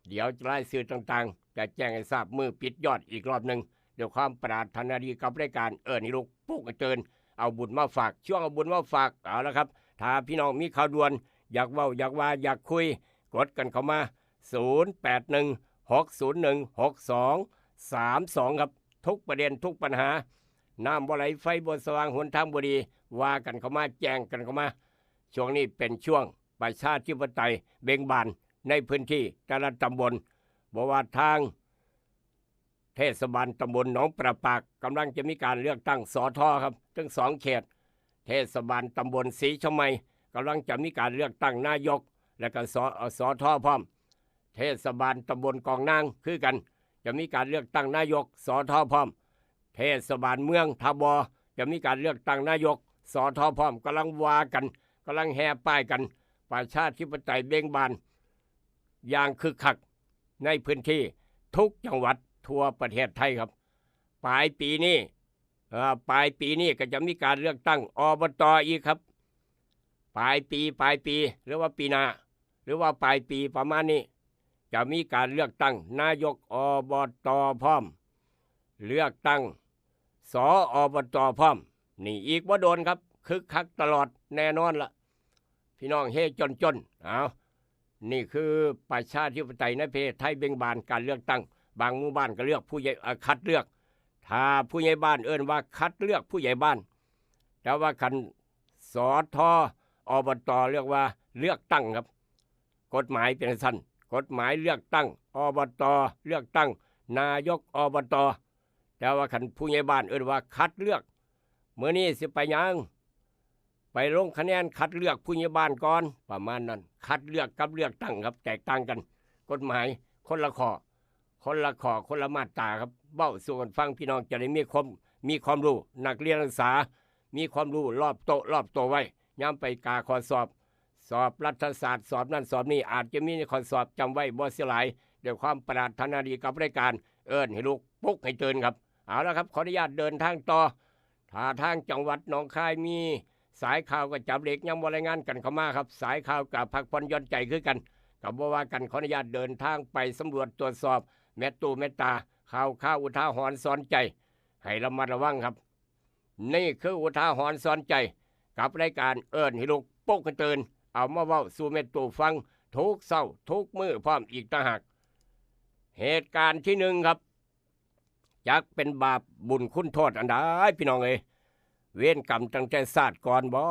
เดี๋ยวรายชื่อต่างๆ จะแจ้งให้ทราบมื้อปิดยอดอีกรอบหนึ่ง ด้วยความปรารถนาดีกับรายการเอิ้นให้ลุกปลุกให้ตื่น เอาบุญมาฝาก ช่วงเอาบุญมาฝาก เอาละครับ ถ้าพี่น้องมีข่าวด่วน อยากเว้า อยากว่า อยากคุย กดกันเข้ามา ศูนย์แปดหนึ่ง หกศูนย์หนึ่ง หกสองสามสอง ครับ ทุกประเด็นทุกปัญหา น้ำบ่ไหล ไฟบ่สว่าง หนทางบ่ดี ว่ากันเข้ามา แจ้งกันเข้ามา ช่วงนี้เป็นช่วงประชาธิปไตยเบ่งบานในพื้นที่แต่ละตำบล บ่ว่าทางเทศบาลตำบลหนองประปาก กำลังจะมีการเลือกตั้ง สท ครับ ทั้งสองเขต เทศบาลตำบลศรีชมัย กำลังจะมีการเลือกตั้งนายก และก็ ส- สท พร้อม เทศบาลตำบลกองนางคือกัน จะมีการเลือกตั้งนายก สท พร้อม เทศบาลเมืองท่าบ่อ จะมีการเลือกตั้งนายก สท พร้อม กำลังว่ากัน กำลังแห่ป้ายกัน ประชาธิปไตยเบ่งบาน อย่างคึกคักในพื้นที่ทุกจังหวัดทั่วประเทศไทยครับ ปลายปีนี้ เอ่อ ปลายปีนี้ก็จะมีการเลือกตั้ง อบต อีกครับ ปลายปี ปลายปี หรือว่าปีหน้า หรือว่าปลายปีประมาณนี้ จะมีการเลือกตั้งนายก อบต พร้อม เลือกตั้ง ส- อบต พร้อม นี่อีกบ่โดนครับ คึกคักตลอดแน่นอนละ พี่น้องเฮจนๆ เอา นี่คือประชาธิปไตยในประเทศไทยเบ่งบาน การเลือกตั้ง บางหมู่บ้านก็เลือกผู้ใหญ่ เอ่อ คัดเลือก ถ้าผู้ใหญ่บ้านเอิ้นว่าคัดเลือกผู้ใหญ่บ้าน แต่ว่าคัน สท อบต เรียกว่าเลือกตั้งครับ กฎหมายเป็นซั่น กฎหมายเลือกตั้ง อบต เลือกตั้งนายก อบต แต่ว่าคันผู้ใหญ่บ้านเอิ้นว่าคัดเลือก มื้อนี้สิไปหยัง ไปลงคะแนนคัดเลือกผู้ใหญ่บ้านก่อน ประมาณนั้น คัดเลือกกับเลือกตั้งครับ แตกต่างกัน กฎหมายคนละข้อ คนละข้อ คนละมาตราครับ เว้าสู่กันฟัง พี่น้องจะได้มีความ มีความรู้ นักเรียนนักศึกษา มีความรู้รอบโต๊ะรอบตัวไว้ ยามไปกาข้อสอบ สอบรัฐศาสตร์ สอบนั่นสอบนี่ อาจจะมีในข้อสอบ จำไว้บ่เสียหลาย ด้วยความปรารถนาดีกับรายการเอิ้นให้ลุกปลุกให้ตื่นครับ เอาละครับ ขออนุญาตเดินทางต่อ ถ้าทางจังหวัดหนองคายมีสายข่าวก็จับเหล็ก ยังบ่รายงานกันเข้ามาครับ สายข่าวก็พักผ่อนหย่อนใจคือกัน ก็บ่ว่ากัน ขออนุญาตเดินทางไปสำรวจตรวจสอบ แม่ตู้แม่ตา ข่าวข่าวอุทาหรณ์สอนใจ ให้ระมัดระวังครับ นี่คืออุทาหรณ์สอนใจ กับรายการเอิ้นให้ลุกปลุกให้ตื่น เอามาเว้าสู่แม่ตู้ฟังทุกเช้าทุกมื้อพร้อมอีกต่างหาก เหตุการณ์ที่หนึ่งครับ จักเป็นบาปบุญคุณโทษอันใด พี่น้องเอ้ย เวรกรรมตั้งแต่ชาติก่อนบ่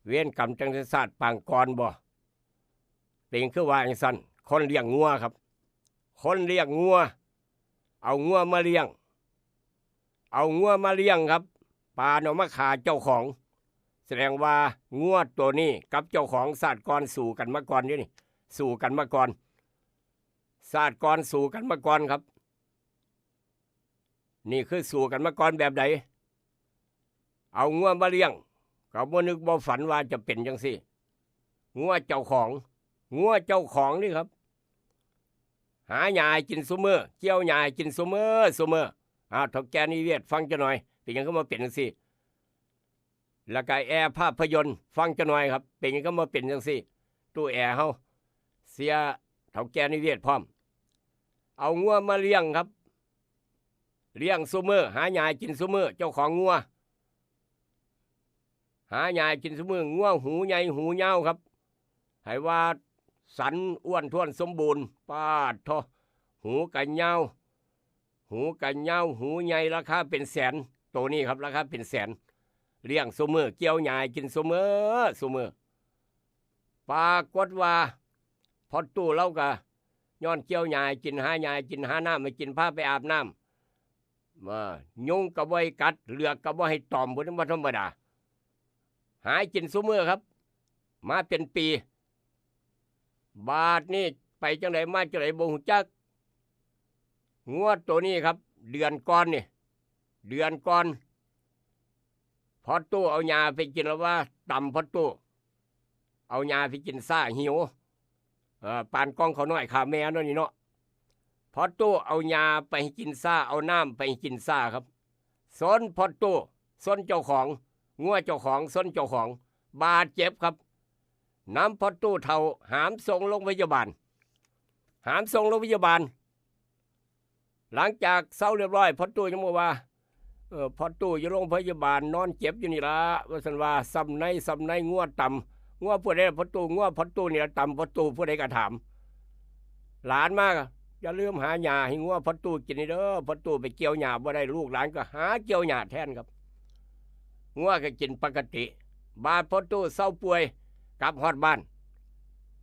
เวรกรรมตั้งแต่ชาติปางก่อนบ่ เป็นคือว่าจั่งซั่น คนเลี้ยงงัวครับ คนเลี้ยงงัว เอางัวมาเลี้ยง เอางัวมาเลี้ยงครับ ปานเอามาฆ่าเจ้าของ แสดงว่างัวตัวนี้กับเจ้าของชาติก่อนสู้กันมาก่อนเด้นี่ สู้กันมาก่อน ชาติก่อนสู้กันมาก่อนครับ นี่คือสู้กันมาก่อนแบบใด เอางัวมาเลี้ยง ก็บ่นึกบ่ฝันว่าจะเป็นจั่งซี้ งัวเจ้าของ งัวเจ้าของนี่ครับ หาหญ้าให้กินซุมื้อ เกี่ยวหญ้าให้กินซุมื้อ ซุมื้อ อ้าว เฒ่าแก่นิเวศน์ฟังจักหน่อย เป็นหยังคือมาเป็นจั่งซี้ แล้วก็แอร์ภาพยนตร์ฟังจักหน่อยครับ เป็นหยังคือมาเป็นจั่งซี้ ตู้แอร์เฮา เสียเฒ่าแก่นิเวศน์พร้อม เอางัวมาเลี้ยงครับ เลี้ยงซุมื้อ หาหญ้าให้กินซุมื้อ เจ้าของงัว หาหญ้าให้กินซุมื้อ งัวหูใหญ่หูยาวครับ ให้ว่าสันอ้วนท้วนสมบูรณ์ ป๊าดโธ่ หูกะยาว หูกะยาว หูใหญ่ ราคาเป็นแสน ตัวนี้ครับ ราคาเป็นแสน เลี้ยงซุมื้อ เกี่ยวหญ้าให้กินซุมื้อ ซุมื้อ ปรากฏว่า พ่อตู้เลาก็ย้อนเกี่ยวหญ้าให้กิน หาหญ้าให้กิน หาน้ำให้กิน พาไปอาบน้ำ เออ ยุงก็บ่ให้กัด เหลือกก็บ่ให้ตอม พุ้น บ่ธรรมดา หากินซุมื้อครับ มาเป็นปี บาดนี้ไปจั่งใดมาจั่งใดบ่ฮู้จัก งัวตัวนี้ครับ เดือนก่อนนี่ เดือนก่อน พ่อตู้เอาหญ้าไปกินแล้วว่า ตำพ่อตู้ เอาหญ้าไปกินซ่า หิว เอ่อ ปานกล่องข้าวน้อยขาแม่เนาะนี่เนาะ พ่อตู้เอาหญ้าไปให้กินซ่า เอาน้ำไปให้กินซ่าครับ ซนพ่อตู้ ซนเจ้าของ งัวเจ้าของ ซนเจ้าของ บาดเจ็บครับ นำพ่อตู้เฒ่า หามส่งโรงพยาบาล หามส่งโรงพยาบาล หลังจากเซาเรียบร้อย พ่อตู้ยังบอกว่า เออ พ่อตู้อยู่โรงพยาบาล นอนเจ็บอยู่นี่ละ ว่าซั่นว่า ซ่ำใน ซ่ำใน งัวตำ งัวผู้ใดล่ะพ่อตู้ งัวพ่อตู้นี่ละตำ พ่อตู้ผู้ใดก็ถาม หลานมาก็ อย่าลืมหาหญ้าให้งัวพ่อตู้กินนี่เด้อ พ่อตู้ไปเกี่ยวหญ้าบ่ได้ ลูกหลานก็หาเกี่ยวหญ้าแทนครับ งัวก็กินปกติ บาดพ่อตู้เซาป่วย กลับฮอดบ้าน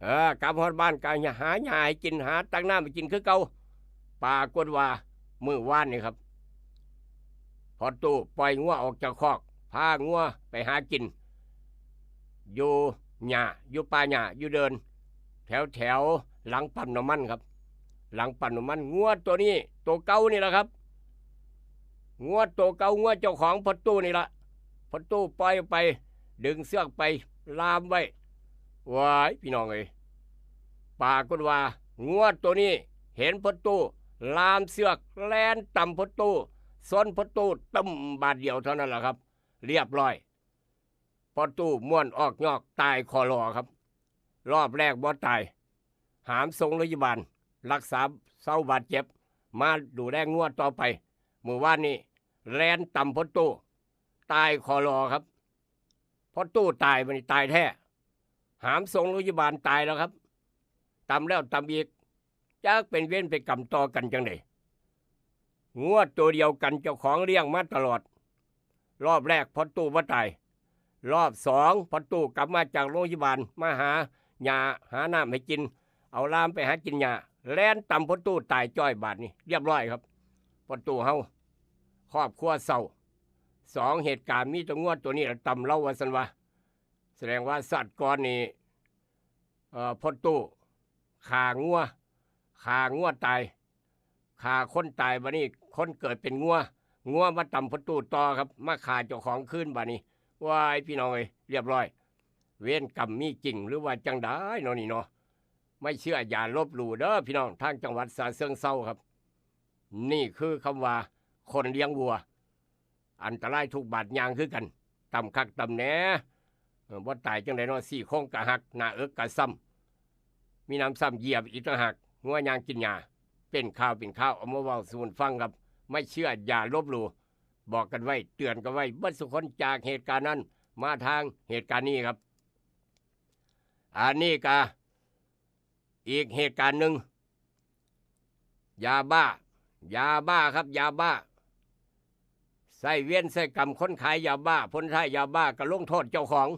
เออ กลับฮอดบ้านก็หาหญ้าให้กิน หาตักน้ำให้กินคือเก่า ปรากฏว่ามื้อวานนี่ครับ พ่อตู้ปล่อยงัวออกจากคอก พางัวไปหากิน อยู่หญ้า อยู่ป่าหญ้า อยู่เดิน แถวแถวหลังปั๊มน้ำมันครับ หลังปั๊มน้ำมัน งัวตัวนี้ ตัวเก่านี่แหละครับ งัวตัวเก่า งัวเจ้าของพ่อตู้นี่ละ พ่อตู้ปล่อยออกไป ดึงเสือกไปล่ามไว้ ว้าย พี่น้องเอ้ย ปรากฏว่า งัวตัวนี้ เห็นพ่อตู้ล่ามเสือก แล่นตำพ่อตู้ ซนพ่อตู้ตึ้มบาดเดียวเท่านั้นแหละครับ เรียบร้อย พ่อตู้ม่วนออกยอก ตายคอลอครับ รอบแรกบ่ตาย หามส่งโรงพยาบาล รักษาเซาบาดเจ็บ มาดูแลงัวต่อไป มื้อวานนี้ แล่นตำพ่อตู้ ตายคอลอครับ พ่อตู้ตาย บัดนี้ตายแท้ หามส่งโรงพยาบาล ตายแล้วครับ ตำแล้วตำอีก จักเป็นเวรเป็นกรรมต่อกันจั่งใด งัวตัวเดียวกัน เจ้าของเลี้ยงมาตลอด รอบแรกพ่อตู้บ่ตาย รอบสองพ่อตู้กลับมาจากโรงพยาบาล มาหาหญ้าหาน้ำให้กิน เอาล่ามไปหากินหญ้า แล่นตำพ่อตู้ตายจ้อย บาดนี้ เรียบร้อยครับ พ่อตู้เฮา ครอบครัวเศร้า สองเหตุการณ์ มีแต่งัวตัวนี้ละตำเลา ว่าซั่นว่า แสดงว่าชาติก่อนนี่ เอ่อ พ่อตู้ฆ่างัว ฆ่างัวตาย ฆ่าคนตาย บัดนี้คนเกิดเป็นงัว งัวมาตำพ่อตู้ต่อครับ มาฆ่าเจ้าของคืน บัดนี้ ว้าย พี่น้องเอ้ย เรียบร้อย เวรกรรมมีจริงหรือว่าจั่งใดเนาะนี่เนาะ ไม่เชื่ออย่าลบหลู่เด้อพี่น้อง ทางจังหวัดฉะเชิงเทราครับ นี่คือคำว่าคนเลี้ยงวัว อันตรายทุกบาดย่างคือกัน ตำคักตำแหน่ เออ บ่ตายจั่งใดเนาะ ซี่โครงกะหัก หน้าอกกะซ่ำ มีหนำซ้ำเหยียบอีกต่างหาก งัวย่างกินหญ้า เป็นข่าวเป็นข่าว เอามาเว้าสู่กันฟังครับ ไม่เชื่ออย่าลบหลู่ บอกกันไว้ เตือนกันไว้ เบิดสุคน จากเหตุการณ์นั้น มาทางเหตุการณ์นี้ครับ อันนี้กะ อีกเหตุการณ์หนึ่ง ยาบ้า ยาบ้าครับ ยาบ้า ใส่เวรใส่กรรมคนขายยาบ้า คนขายยาบ้าก็ลงโทษเจ้าของ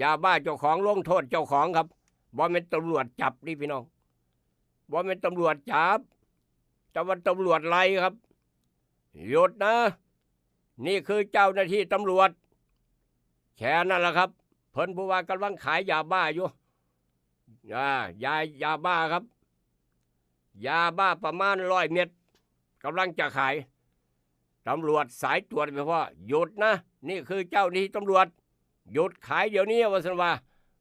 ยาบ้าเจ้าของลงโทษเจ้าของครับ บ่แม่นตำรวจจับนี่พี่น้อง บ่แม่นตำรวจจับ แต่ว่าตำรวจไล่ครับ หยุดนะ นี่คือเจ้าหน้าที่ตำรวจ แค่นั้นแหละครับ เพิ่นผู้ว่ากำลังขายยาบ้าอยู่ อ่า ยา ยาบ้าครับ ยาบ้าประมาณร้อยเม็ด กำลังจะขาย ตำรวจสายตรวจไปว่า หยุดนะ นี่คือเจ้าหน้าที่ตำรวจ หยุดขายเดี๋ยวนี้ ว่าซั่นว่า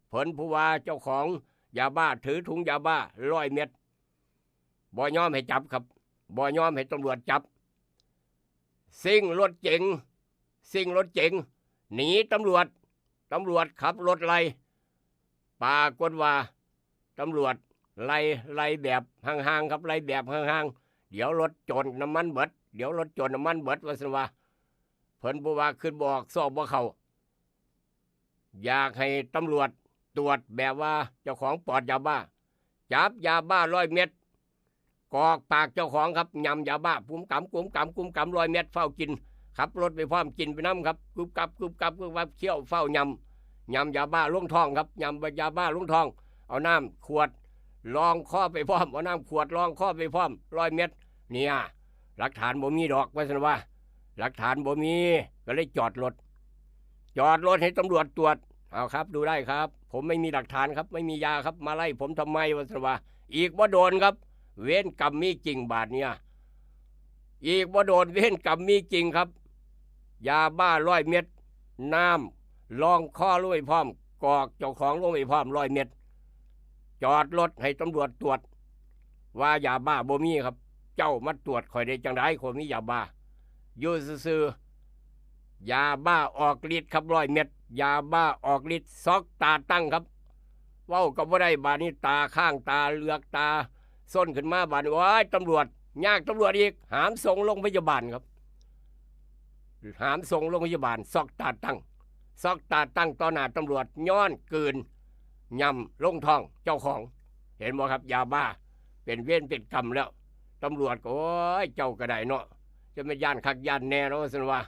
เพิ่นผู้ว่าเจ้าของยาบ้าถือถุงยาบ้าร้อยเม็ด บ่ยอมให้จับครับ บ่ยอมให้ตำรวจจับ ซิ่งรถเก๋ง ซิ่งรถเก๋ง หนีตำรวจ ตำรวจขับรถไล่ ปรากฏว่าตำรวจไล่ ไล่แบบห่างๆครับ ไล่แบบห่างๆ เดี๋ยวรถโจรน้ำมันเบิด เดี๋ยวรถโจรน้ำมันเบิด ว่าซั่นว่า เพิ่นผู้ว่าคิดบ่ออก ซอกบ่เข้า อยากให้ตำรวจตรวจแบบว่าเจ้าของปลอดยาบ้า จับยาบ้าร้อยเม็ด กอกปากเจ้าของครับ ยำยาบ้า กุมกำ กุมกำ กุมกำ ร้อยเม็ด เฝ้ากิน ขับรถไปพร้อม กินไปนำครับ กึบกับ กึบกับ กึบกับ เคี้ยว เฝ้ายำ ยำยาบ้าลงท้องครับ ยำยาบ้าลงท้อง เอาน้ำขวด รองคอไปพร้อม เอาน้ำขวดรองคอไปพร้อมร้อยเม็ด เนี่ย หลักฐานบ่มีดอก ว่าซั่นว่า หลักฐานบ่มี ก็เลยจอดรถ จอดรถให้ตำรวจตรวจ เอาครับ ดูได้ครับ ผมไม่มีหลักฐานครับ ไม่มียาครับ มาไล่ผมทำไม ว่าซั่นว่า อีกบ่โดนครับ เวรกรรมมีจริงบาดเนี่ย อีกบ่โดน เวรกรรมมีจริงครับ ยาบ้าร้อยเม็ด น้ำรองคอลงไปพร้อม กอกเจ้าของลงไปพร้อมร้อยเม็ด จอดรถให้ตำรวจตรวจ ว่ายาบ้าบ่มีครับ เจ้ามาตรวจข่อยได้จังได๋ ข่อยมียาบ้า อยู่ซื่อๆ ยาบ้าออกฤทธิ์ครับร้อยเม็ด ยาบ้าออกฤทธิ์ ซอกตาตั้งครับ เว้าก็บ่ได้ บาดนี้ตาค้าง ตาเหลือก ตาส้นขึ้นมา บาดนี้ โอ๊ย ตำรวจ ยากตำรวจอีก หามส่งโรงพยาบาลครับ หามส่งโรงพยาบาล ซอกตาตั้ง ซอกตาตั้งต่อหน้าตำรวจ ย้อนกลืนยำลงท้องเจ้าของ เห็นบ่ครับ ยาบ้า เป็นเวรเป็นกรรมแล้ว ตำรวจก็ โอ๊ย เจ้าก็ได้เนาะ จะแม่นย้านคักย้านแน่เนาะ ว่าซั่นว่า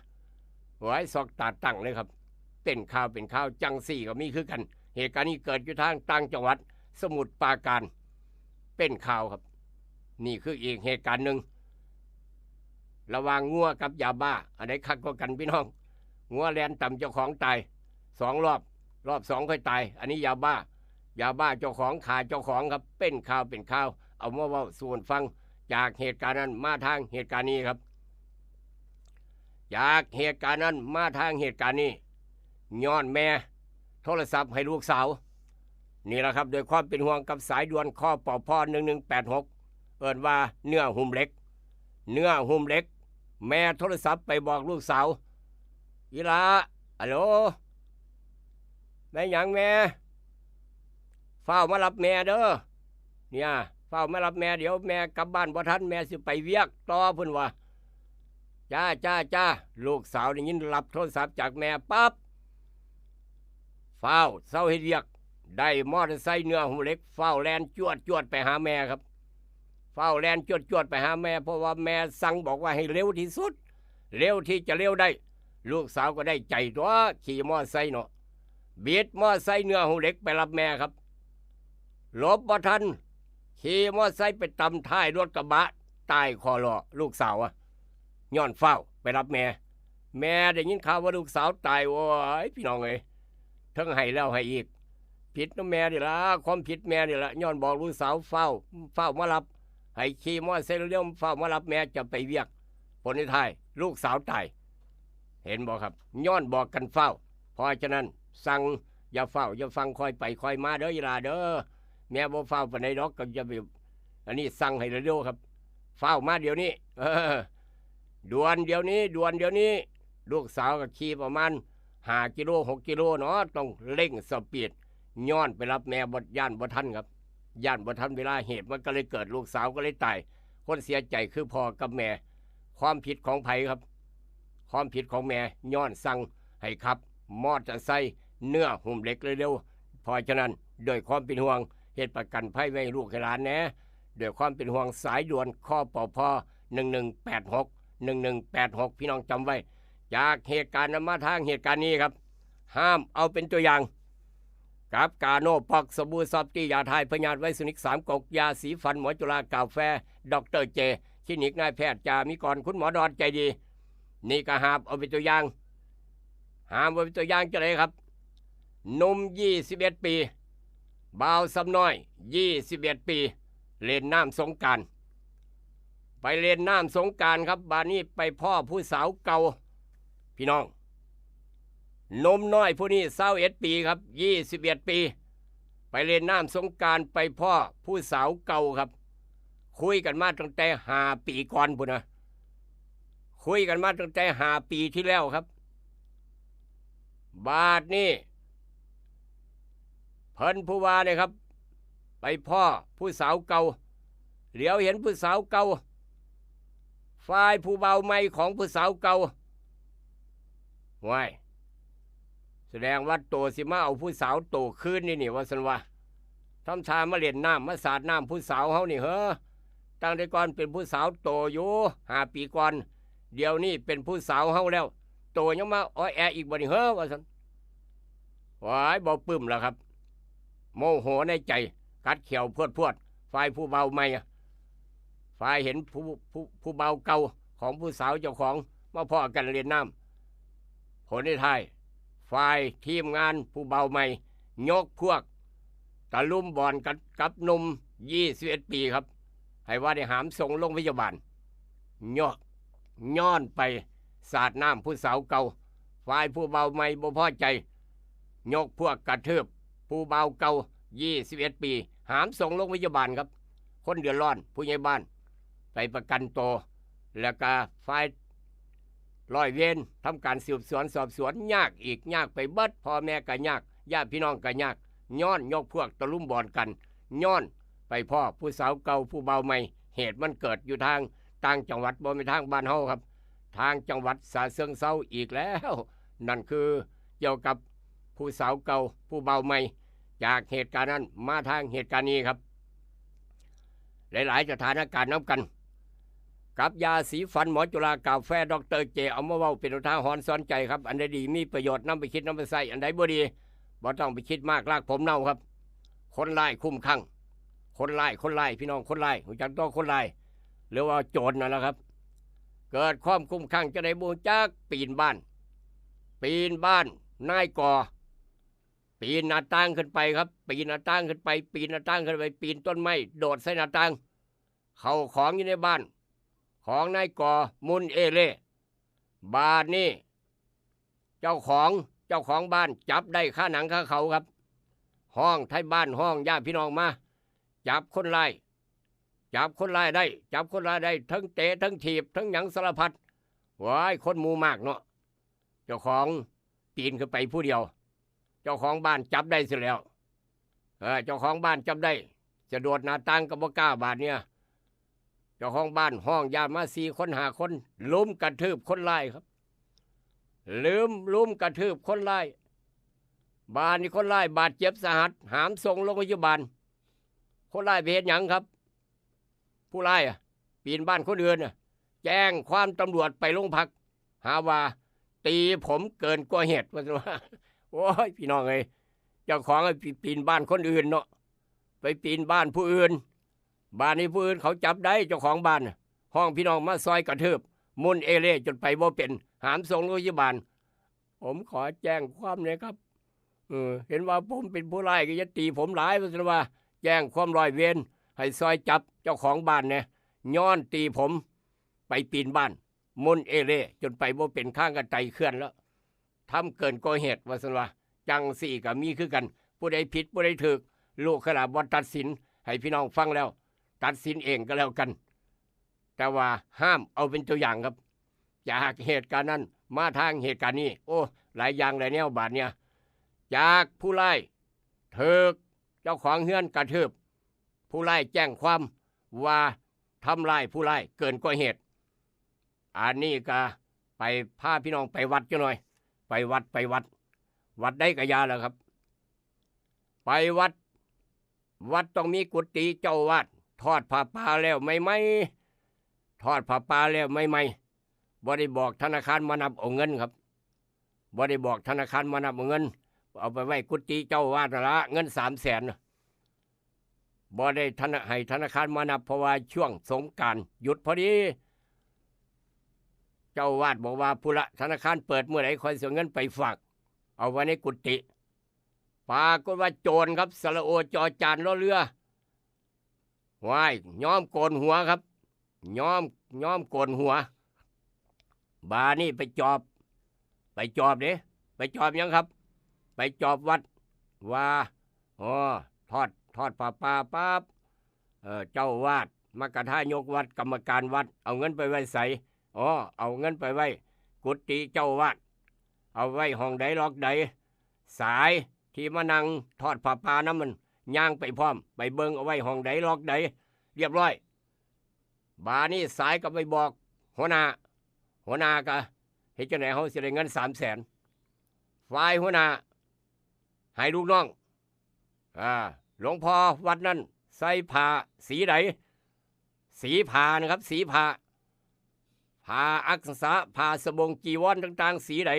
โอ๊ย ซอกตาตั้งเลยครับ เป็นข่าวเป็นข่าวจังซี้ก็มีคือกัน เหตุการณ์นี้เกิดอยู่ทางต่างจังหวัด สมุทรปราการ เป็นข่าวครับ นี่คืออีกเหตุการณ์หนึ่ง ระหว่างงัวกับยาบ้า อันไหนคักกว่ากันพี่น้อง งัวแล่นตำเจ้าของตายสองรอบ รอบสองค่อยตาย อันนี้ยาบ้า ยาบ้าเจ้าของฆ่าเจ้าของครับ เป็นข่าวเป็นข่าว เอามาเว้าสู่กันฟัง จากเหตุการณ์นั้นมาทางเหตุการณ์นี้ครับ จากเหตุการณ์นั้นมาทางเหตุการณ์นี้ ย้อนแม่โทรศัพท์ให้ลูกสาว นี่แหละครับ ด้วยความเป็นห่วงกับสายด่วน คปพ หนึ่งหนึ่งแปดหก เอิ้นว่าเนื้อหุ้มเหล็ก เนื้อหุ้มเหล็ก แม่โทรศัพท์ไปบอกลูกสาว อีหล่า ฮัลโหล แม่นหยังแม่ ฟ้าวมารับแม่เด้อ เนี่ย ฟ้าวมารับแม่ เดี๋ยวแม่กลับบ้านบ่ทัน แม่สิไปเวียกต่อ เพิ่นว่า จ้า จ้า จ้า ลูกสาวได้ยินรับโทรศัพท์จากแม่ปั๊บ ฟ้าวเซาเฮ็ดเวียก ได้มอเตอร์ไซค์เนื้อหุ้มเหล็ก ฟ้าวแล่นจวดจวดไปหาแม่ครับ ฟ้าวแล่นจวดจวดไปหาแม่ เพราะว่าแม่สั่งบอกว่าให้เร็วที่สุด เร็วที่จะเร็วได้ ลูกสาวก็ได้ใจตั๊ว ขี่มอเตอร์ไซค์เนาะ บิดมอเตอร์ไซค์เนื้อหุ้มเหล็กไปรับแม่ครับ หลบบ่ทัน ขี่มอเตอร์ไซค์ไปตำท้ายรถกระบะ ตายคอลอ ลูกสาวอะ ย้อนฟ้าวไปรับแม่ แม่ได้ยินข่าวว่าลูกสาวตาย โอ้ย พี่น้องเอ้ย เทิงไห้แล้วไห้อีก ผิดนำแม่นี่ล่ะ ความผิดแม่นี่ล่ะ ย้อนบอกลูกสาวฟ้าว ฟ้าวมารับ ให้ขี่มอเตอร์ไซค์เร็วๆ ฟ้าวมารับแม่จะไปเวียก ผลในท้าย ลูกสาวตาย เห็นบ่ครับ ย้อนบอกกันฟ้าว เพราะฉะนั้นสั่งอย่าฟ้าว อย่าฟัง ค่อยไปค่อยมาเด้อ อีหล่าเด้อ แม่บ่ฟ้าวปานใดดอก ก็อย่าไป อันนี้สั่งให้เร็วๆ ครับ ฟ้าวมาเดี๋ยวนี้ เออ ด่วนเดี๋ยวนี้ ด่วนเดี๋ยวนี้ ลูกสาวก็ขี่ประมาณห้ากิโล หกกิโลเนาะ ต้องเร่งสปีด ย้อนไปรับแม่ บ่ ย้านบ่ทันครับ ย้านบ่ทันเวลา เหตุมันก็เลยเกิด ลูกสาวก็เลยตาย คนเสียใจคือพ่อกับแม่ ความผิดของไผครับ ความผิดของแม่ ย้อนสั่งให้ขับมอเตอร์ไซค์เนื้อหุ้มเหล็กเร็วๆ เพราะฉะนั้น ด้วยความเป็นห่วง เฮ็ดประกันภัยไว้ให้ลูกให้หลานแหน่ ด้วยความเป็นห่วง สายด่วน คปพ หนึ่งหนึ่งแปดหก หนึ่งหนึ่งแปดหก พี่น้องจำไว้ จากเหตุการณ์นั้นมาทางเหตุการณ์นี้ครับ ห้ามเอาเป็นตัวอย่าง กับกาโนป๊อก สบู่ซอฟตี้ ยาถ่ายพยาธิไวรัสนิก สามก๊ก ยาสีฟัน หมอจุฬา กาแฟ ดอกเตอร์เจ คลินิกนายแพทย์จามิกร คุณหมอดอนใจดี นี่ก็ห้ามเอาเป็นตัวอย่าง ห้ามเอาเป็นตัวอย่างจั่งใดครับ หนุ่มยี่สิบเอ็ดปี บ่าวซ้ำน้อย ยี่สิบเอ็ดปี เล่นน้ำสงกรานต์ ไปเล่นน้ำสงกรานต์ครับ บาดนี้ไปพ้อผู้สาวเก่า พี่น้อง หนุ่มน้อยผู้นี้ ซาวเอ็ดปีครับ ยี่สิบเอ็ดปี ไปเล่นน้ำสงกรานต์ ไปพ้อผู้สาวเก่าครับ คุยกันมาตั้งแต่ห้าปีก่อนพุ้นนะ คุยกันมาตั้งแต่ห้าปีที่แล้วครับ บาดนี้ เพิ่นผู้ว่าเนี่ยครับ ไปพ้อผู้สาวเก่า เหลียวเห็นผู้สาวเก่า ฝ่ายผู้บ่าวใหม่ของผู้สาวเก่า ว้าย แสดงว่าโตสิมาเอาผู้สาวโตคืนนี่นี่ ว่าซั่นว่า ทำท่ามาเล่นน้ำ มาสาดน้ำผู้สาวเฮานี่เหรอ ตั้งแต่ก่อนเป็นผู้สาวโตอยู่ ห้าปีก่อน เดี๋ยวนี้เป็นผู้สาวเฮาแล้ว โตยังมาอ้อแออีกบ่นี่เหรอ ว่าซั่น ว้าย บ่ปึ้มแล้วครับ โมโหในใจ กัดเขียวพวดพวดฝ่ายผู้เบาใหม่อะฝ่ายเห็นผู้ผู้ผู้เบาเก่าของผู้สาวเจ้าของมาพ้อกันเล่นน้ำ ผลในท้ายฝ่ายทีมงานผู้เบาใหม่ ยกพวกตะลุมบอลกันกับหนุ่มยี่สิบเอ็ดปีครับ ให้ว่าได้หามส่งโรงพยาบาลย้อนย้อนไปสาดน้ำผู้สาวเก่า ฝ่ายผู้เบาใหม่บ่พอใจ ยกพวกกระทืบผู้เบาเก่ายี่สิบเอ็ดปี หามส่งโรงพยาบาลครับ คนเดือดร้อนผู้ใหญ่บ้านไปประกันตัว แล้วก็ฝ่ายร้อยเวรทำการสืบสวนสอบสวนยากอีกยากไปเบิด พ่อแม่ก็ยาก ญาติพี่น้องก็ยาก ย้อนยกพวกตะลุมบอลกัน ย้อนไปพ้อผู้สาวเก่าผู้เบาใหม่ เหตุมันเกิดอยู่ทางต่างจังหวัด บ่แม่นทางบ้านเฮาครับ ทางจังหวัดฉะเชิงเทราอีกแล้ว นั่นคือเกี่ยวกับผู้สาวเก่าผู้เบาใหม่ จากเหตุการณ์นั้นมาทางเหตุการณ์นี้ครับ หลายๆสถานการณ์นำกัน กับยาสีฟันหมอจุฬากาแฟดอกเตอร์เจ เอามาเว้าเป็นอุทาหรณ์สอนใจครับ อันใดดีมีประโยชน์นำไปคิดนำไปใช้ อันใดบ่ดีบ่ต้องไปคิดมาก รากผมเน่าครับ คนร้ายคุ้มคลั่ง คนร้าย คนร้าย พี่น้อง คนร้าย รู้จักตัวคนร้าย หรือว่าโจรนั่นแหละครับ เกิดความคุ้มคลั่งจะได้บ่รู้จัก ปีนบ้าน ปีนบ้านนายกอ ปีนหน้าต่างขึ้นไปครับ ปีนหน้าต่างขึ้นไป ปีนหน้าต่างขึ้นไป ปีนต้นไม้ โดดใส่หน้าต่าง เข้าของอยู่ในบ้าน ของนายกอ มุนเอเล่ บาดนี้ เจ้าของ เจ้าของบ้านจับได้คาหนังคาเขาครับ ฮ้องไทบ้าน ฮ้องญาติพี่น้องมา จับคนร้าย จับคนร้ายได้ จับคนร้ายได้ ทั้งเตะ ทั้งถีบ ทั้งหยังสารพัด ว้าย คนหมู่มากเนาะ เจ้าของปีนขึ้นไปผู้เดียว เจ้าของบ้านจับได้เสียแล้ว เออ เจ้าของบ้านจับได้ จะโดดหน้าต่างก็บ่กล้าบาดเนี่ย เจ้าของบ้านฮ้องญาติมาสี่คนห้าคน ลุมกระทืบคนร้ายครับ ลุม ลุมกระทืบคนร้าย บาดนี้คนร้ายบาดเจ็บสาหัส หามส่งโรงพยาบาล คนร้ายไปเฮ็ดหยังครับ ผู้ร้ายอะ ปีนบ้านคนอื่นอะแจ้งความตำรวจไปโรงพัก หาว่าตีผมเกินกว่าเหตุ ว่าซั่นว่า โอ้ย พี่น้องเอ้ย เจ้าของไปปีนบ้านคนอื่นเนาะ ไปปีนบ้านผู้อื่น บ้านนี้ผู้อื่นเขาจับได้ เจ้าของบ้านน่ะ ฮ้องพี่น้องมาซอยกระทืบ มุนเอเล่จนไปบ่เป็น หามส่งโรงพยาบาล ผมขอแจ้งความเลยครับ เออ เห็นว่าผมเป็นผู้ร้ายก็อย่าตีผมหลาย ว่าซั่นว่า แจ้งความร้อยเวร ให้ซอยจับเจ้าของบ้านแหน่ ย้อนตีผม ไปปีนบ้าน มุนเอเล่จนไปบ่เป็น ค้างกะไตเคลื่อนแล้ว ทำเกินกว่าเหตุ ว่าซั่นว่า จั่งซี้ก็มีคือกัน ผู้ใดผิดผู้ใดถูก ลูกขลาบ่ตัดสิน ให้พี่น้องฟังแล้ว ตัดสินเองก็แล้วกัน แต่ว่าห้ามเอาเป็นตัวอย่างครับ จากเหตุการณ์นั้นมาทางเหตุการณ์นี้ โอ้ หลายอย่างหลายแนวบาดเนี่ย จากผู้ร้ายถูกเจ้าของเฮือนกระทืบ ผู้ร้ายแจ้งความว่าทำร้ายผู้ร้ายเกินกว่าเหตุ อันนี้ก็ไปพาพี่น้องไปวัดจักหน่อย ไปวัด ไปวัด วัดใดก็อย่าแล้วครับ ไปวัด วัดต้องมีกุฏิเจ้าอาวาส ทอดผ้าป่าแล้วใหม่ๆ ทอดผ้าป่าแล้วใหม่ๆ บ่ได้บอกธนาคารมานับเอาเงินครับ บ่ได้บอกธนาคารมานับเอาเงิน เอาไปไว้กุฏิเจ้าอาวาสนั่นละ เงินสามแสนน่ะ บ่ได้ธนา- ให้ธนาคารมานับ เพราะว่าช่วงสงกรานต์หยุดพอดี เจ้าอาวาสบอกว่า พุ้นละ ธนาคารเปิดเมื่อไหร่ค่อยสิเอาเงินไปฝาก เอาไว้ในกุฏิ ปรากฏว่าโจรครับ สระโอ จอจาน รอเรือ ว้าย ยอมโกนหัวครับ ยอม ยอมโกนหัว บาดนี้ไปจอบ ไปจอบเด้ ไปจอบหยังครับ ไปจอบวัด ว่า อ๋อ ทอด ทอดผ้าป่าปั๊บ เออ เจ้าอาวาส มกทายกวัด กรรมการวัด เอาเงินไปไว้ไส อ๋อ เอาเงินไปไว้กุฏิเจ้าอาวาส เอาไว้ห้องใด ล็อกใด สายที่มานั่งทอดผ้าป่านำมัน ย่างไปพร้อม ไปเบิ่งเอาไว้ห้องใด ล็อกใด เรียบร้อย บาดนี้สายก็ไปบอกหัวหน้า หัวหน้าก็ เฮ็ดจั่งใดเฮาสิได้เงินสามแสน ฝ่ายหัวหน้า ให้ลูกน้อง อ่า หลวงพ่อวัดนั้นใส่ผ้าสีใด สีผ้านะครับ สีผ้า ผ้าอักษะ ผ้าสบงจีวรต่างๆ สีใด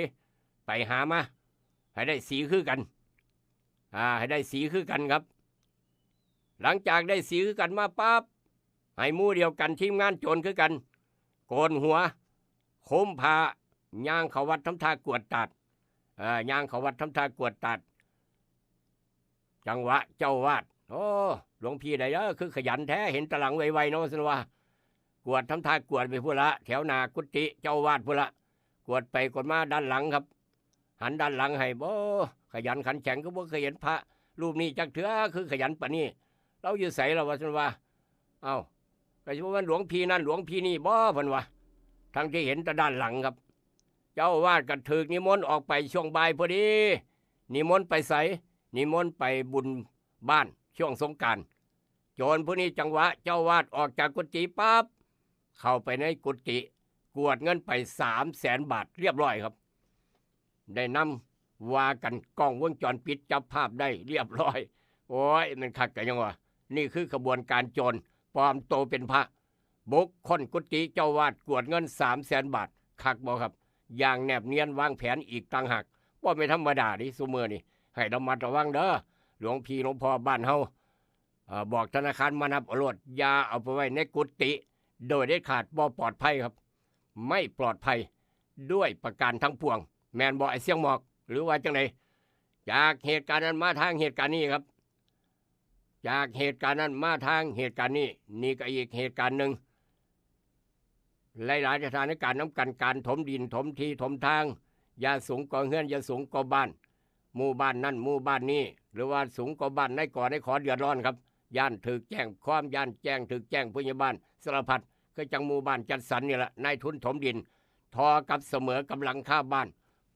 ไปหามา ให้ได้สีคือกัน อ่า ให้ได้สีคือกันครับ หลังจากได้สีคือกันมาปั๊บ ให้หมู่เดียวกัน ทีมงานโจรคือกัน โกนหัว คลุมผ้า ย่างเข้าวัดทำท่ากวดตาด เอ่อย่างเข้าวัดทำท่ากวดตาด จังหวะเจ้าอาวาส โอ้ หลวงพี่ใดเด้อ คือขยันแท้ เห็นตาหลังไวๆเนาะ ซั่นว่า กวดทำท่ากวดไปพุ้นละ แถวหน้ากุฏิเจ้าอาวาสพุ้นละ กวดไปกวดมาด้านหลังครับ หันด้านหลังให้ บ่ ขยันขันแข็ง คือบ่เคยเห็นพระรูปนี้จักเทื่อ คือขยันปานนี้ ลาวอยู่ไสล่ะ ว่าซั่นว่า เอ้า ก็สิบ่แม่นหลวงพี่นั่นหลวงพี่นี่บ่ เพิ่นว่า ทั้งที่เห็นแต่ด้านหลังครับ เจ้าอาวาสก็ถูกนิมนต์ออกไปช่วงบ่ายพอดี นิมนต์ไปไส นิมนต์ไปบุญบ้านช่วงสงกรานต์ โจรผู้นี้จังหวะเจ้าอาวาสออกจากกุฏิปั๊บ เข้าไปในกุฏิ กวาดเงินไปสามแสนบาทเรียบร้อยครับ ได้นำว่ากัน กล้องวงจรปิดจับภาพได้เรียบร้อย โอ้ย มันคักกะยังวะ นี่คือขบวนการโจรปลอมโตเป็นพระ บุกค้นกุฏิเจ้าอาวาส กวาดเงินสามแสนบาท คักบ่ครับ อย่างแนบเนียนวางแผนอีกต่างหาก บ่แม่นธรรมดาเด้ ซุมื้อนี้ ให้ระมัดระวังเด้อ หลวงพี่หลวงพ่อบ้านเฮา เอ่อ บอกธนาคารมานับเอาโลด อย่าเอาไปไว้ในกุฏิ โดยเด็ดขาด บ่ปลอดภัยครับ ไม่ปลอดภัยด้วยประการทั้งปวง แม่นบ่ ไอ้เสียงหมอก หรือว่าจังใด จากเหตุการณ์นั้นมาทางเหตุการณ์นี้ครับ จากเหตุการณ์นั้นมาทางเหตุการณ์นี้ นี่ก็อีกเหตุการณ์หนึ่ง หลายๆสถานการณ์นำกัน การถมดิน ถมที่ ถมทาง อย่าสูงกว่าเฮือน อย่าสูงกว่าบ้าน หมู่บ้านนั่นหมู่บ้านนี้ หรือว่าสูงกว่าบ้านนายก นายข เดือดร้อนครับ ย้านถูกแจ้งความ ย้านแจ้ง ถูกแจ้งผู้ใหญ่บ้าน สารพัด คือจั่งหมู่บ้านจัดสรรนี่แหละ นายทุนถมดิน ทอกับเสมอกับหลังคาบ้าน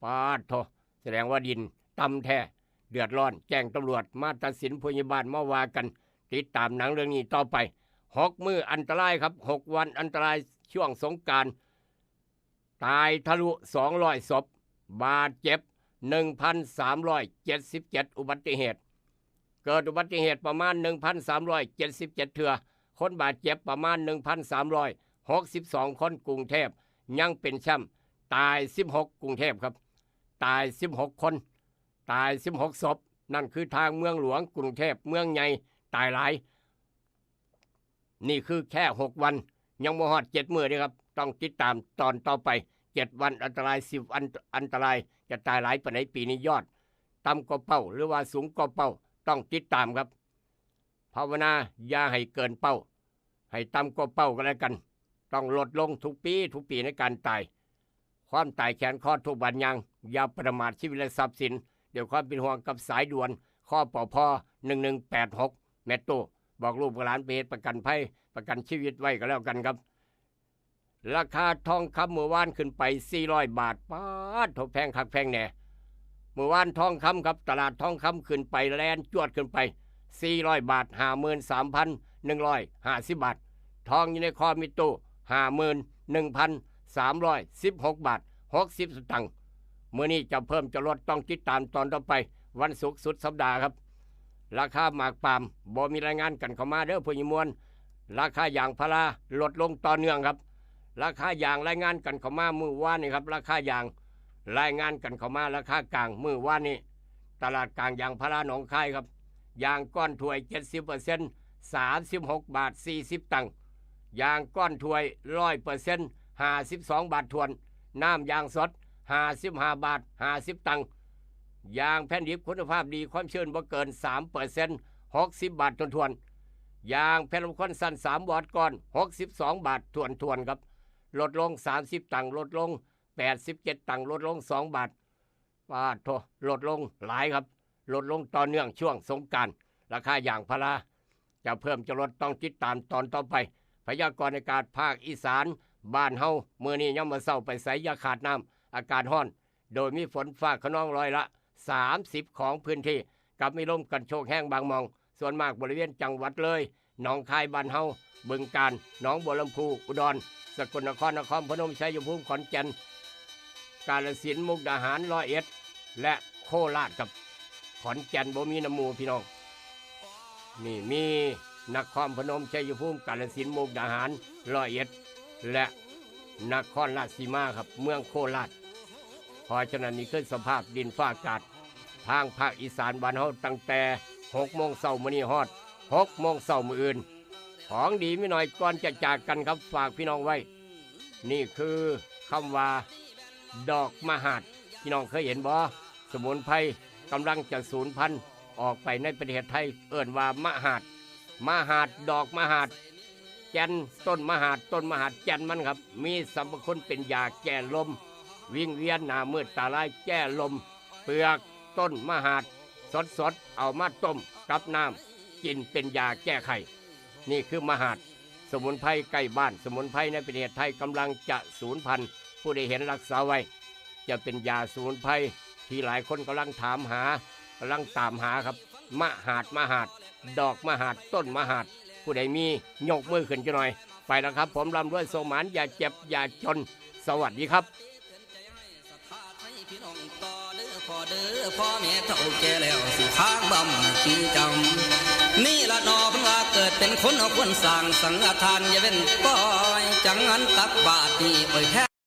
ปาดโธ่ แสดงว่าดินต่ำแท้ เดือดร้อน แจ้งตำรวจมาตัดสิน ผู้ใหญ่บ้านมาว่ากัน ติดตามหนังเรื่องนี้ต่อไป หกมื้ออันตรายครับ หกวันอันตราย ช่วงสงกรานต์ ตายทะลุสองร้อยศพ บาดเจ็บหนึ่งพันสามร้อยเจ็ดสิบเจ็ดอุบัติเหตุ เกิดอุบัติเหตุประมาณหนึ่งพันสามร้อยเจ็ดสิบเจ็ดเทื่อ คนบาดเจ็บประมาณหนึ่งพันสามร้อยหกสิบสองคน กรุงเทพยังเป็นแชมป์ ตายสิบหก กรุงเทพครับ ตายสิบหกคน ตายสิบหกศพ นั่นคือทางเมืองหลวงกรุงเทพ เมืองใหญ่ ตายหลาย นี่คือแค่หกวัน ยังบ่ฮอดเจ็ดมื้อเด้ครับ ต้องติดตามตอนต่อไป เจ็ดวันอันตราย สิบวันอันตราย จะตายหลายปานใดปีนี้ ยอดต่ำกว่าเป้า หรือว่าสูงกว่าเป้า ต้องติดตามครับ ภาวนาอย่าให้เกินเป้า ให้ต่ำกว่าเป้าก็แล้วกัน ต้องลดลงทุกปี ทุกปีในการตาย ความตายแขวนคอทุกบาดยาง อย่าประมาทชีวิตและทรัพย์สิน ด้วยความเป็นห่วงกับสายด่วน คปภ หนึ่งหนึ่งแปดหก แม่ตู้ บอกลูกบอกหลานไปเฮ็ดประกันภัย ประกันชีวิตไว้ก็แล้วกันครับ ราคาทองคำมื้อวานขึ้นไปสี่ร้อยบาท ป๊าดโธ่ แพงคักแพงแน่ มื้อวานทองคำครับ ตลาดทองคำขึ้นไป แล่นจวดขึ้นไป สี่ร้อยบาท ห้าหมื่นสามพันหนึ่งร้อยห้าสิบบาท ทองอยู่ในคอแม่ตู้ ห้าหมื่นหนึ่งพันสามร้อยสิบหกบาท หกสิบสตางค์ มื้อนี้จะเพิ่มจะลด ต้องติดตามตอนต่อไป วันศุกร์สุดสัปดาห์ครับ ราคาหมากปาล์ม บ่มีรายงานกันเข้ามาเด้อ ผู้ใหญ่มวล ราคายางพาราลดลงต่อเนื่องครับ ราคายางรายงานกันเข้ามามื้อวานนี้ครับ ราคายางรายงานกันเข้ามา ราคากลางมื้อวานนี้ ตลาดกลางยางพาราหนองคายครับ ยางก้อนถ้วย เจ็ดสิบเปอร์เซ็นต์ สามสิบหกบาท สี่สิบตังค์ ยางก้อนถ้วย ร้อยเปอร์เซ็นต์ ห้าสิบสองบาทถ้วน น้ำยางสด ห้าสิบห้าบาท ห้าสิบตังค์ ยางแผ่นดิบคุณภาพดี ความชื้นบ่เกิน สามเปอร์เซ็นต์ หกสิบบาทถ้วนๆ ยางแผ่นรองควันสั้น สาม วอตก้อน หกสิบสองบาทถ้วนๆ ครับ ลดลง สามสิบตังค์ ลดลง แปดสิบเจ็ดตังค์ ลดลง สองบาท ปาดโธ่ ลดลงหลายครับ ลดลงต่อเนื่องช่วงสงกรานต์ ราคายางพาราจะเพิ่มจะลด ต้องติดตามตอนต่อไป พยากรณ์อากาศภาคอีสานบ้านเฮา มื้อนี้ยามมื้อเช้าไปไสอย่าขาดน้ำ อากาศร้อน โดยมีฝนฟ้าคะนองร้อยละสามสิบของพื้นที่ กับมีลมกันโชกแฮงบางหม่อง ส่วนมากบริเวณจังหวัดเลย หนองคายบ้านเฮา บึงกาฬ หนองบัวลำภู อุดร สกลนคร นครพนม ชัยภูมิ ขอนแก่น กาฬสินธุ์ มุกดาหาร ร้อยเอ็ด และโคราชครับ ขอนแก่นบ่มีน้ำหมู่พี่น้อง นี่มีนครพนม ชัยภูมิ กาฬสินธุ์ มุกดาหาร ร้อยเอ็ด และนครราชสีมาครับ เมืองโคราช เพราะฉะนั้นนี่คือสภาพดินฟ้าอากาศ ทางภาคอีสานบ้านเฮา ตั้งแต่หกโมงเช้ามื้อนี้ฮอด หกโมงเช้ามื้ออื่น ของดีมีหน่อยก่อนจะจากกันครับ ฝากพี่น้องไว้ นี่คือคำว่า ดอกมหาด พี่น้องเคยเห็นบ่ สมุนไพรกำลังจะสูญพันธุ์ออกไปในประเทศไทย เอิ้นว่ามหาด มหาด ดอกมหาด แก่นต้นมหาด ต้นมหาดแก่นมันครับ มีสรรพคุณเป็นยาแก้ลม วิงเวียนหน้ามืดตาลายแก้ลม เปลือกต้นมหาดสดๆ เอามาต้มกับน้ำ กินเป็นยาแก้ไข้ นี่คือมหาด สมุนไพรใกล้บ้าน สมุนไพรในประเทศไทยกำลังจะสูญพันธุ์ ผู้ใดเห็นรักษาไว้ จะเป็นยาสมุนไพรที่หลายคนกำลังถามหากำลังตามหาครับ มหาด มหาด ดอกมหาด ต้นมหาด ผู้ใดมียกมือขึ้นจักหน่อย ไปแล้วครับผม ร่ำรวยโชคหมาน อย่าเจ็บอย่าจน สวัสดีครับ พี่น้องต่อเด้อพ่อเด้อ พ่อแม่เฒ่าแก่แล้วสิพางบำจริงจัง นี่ละเนาะเพิ่นว่าเกิดเป็นคนควรสร้างสังฆทาน อย่าเว้นปล่อย จังหันตักบาตรนี่ไปแท้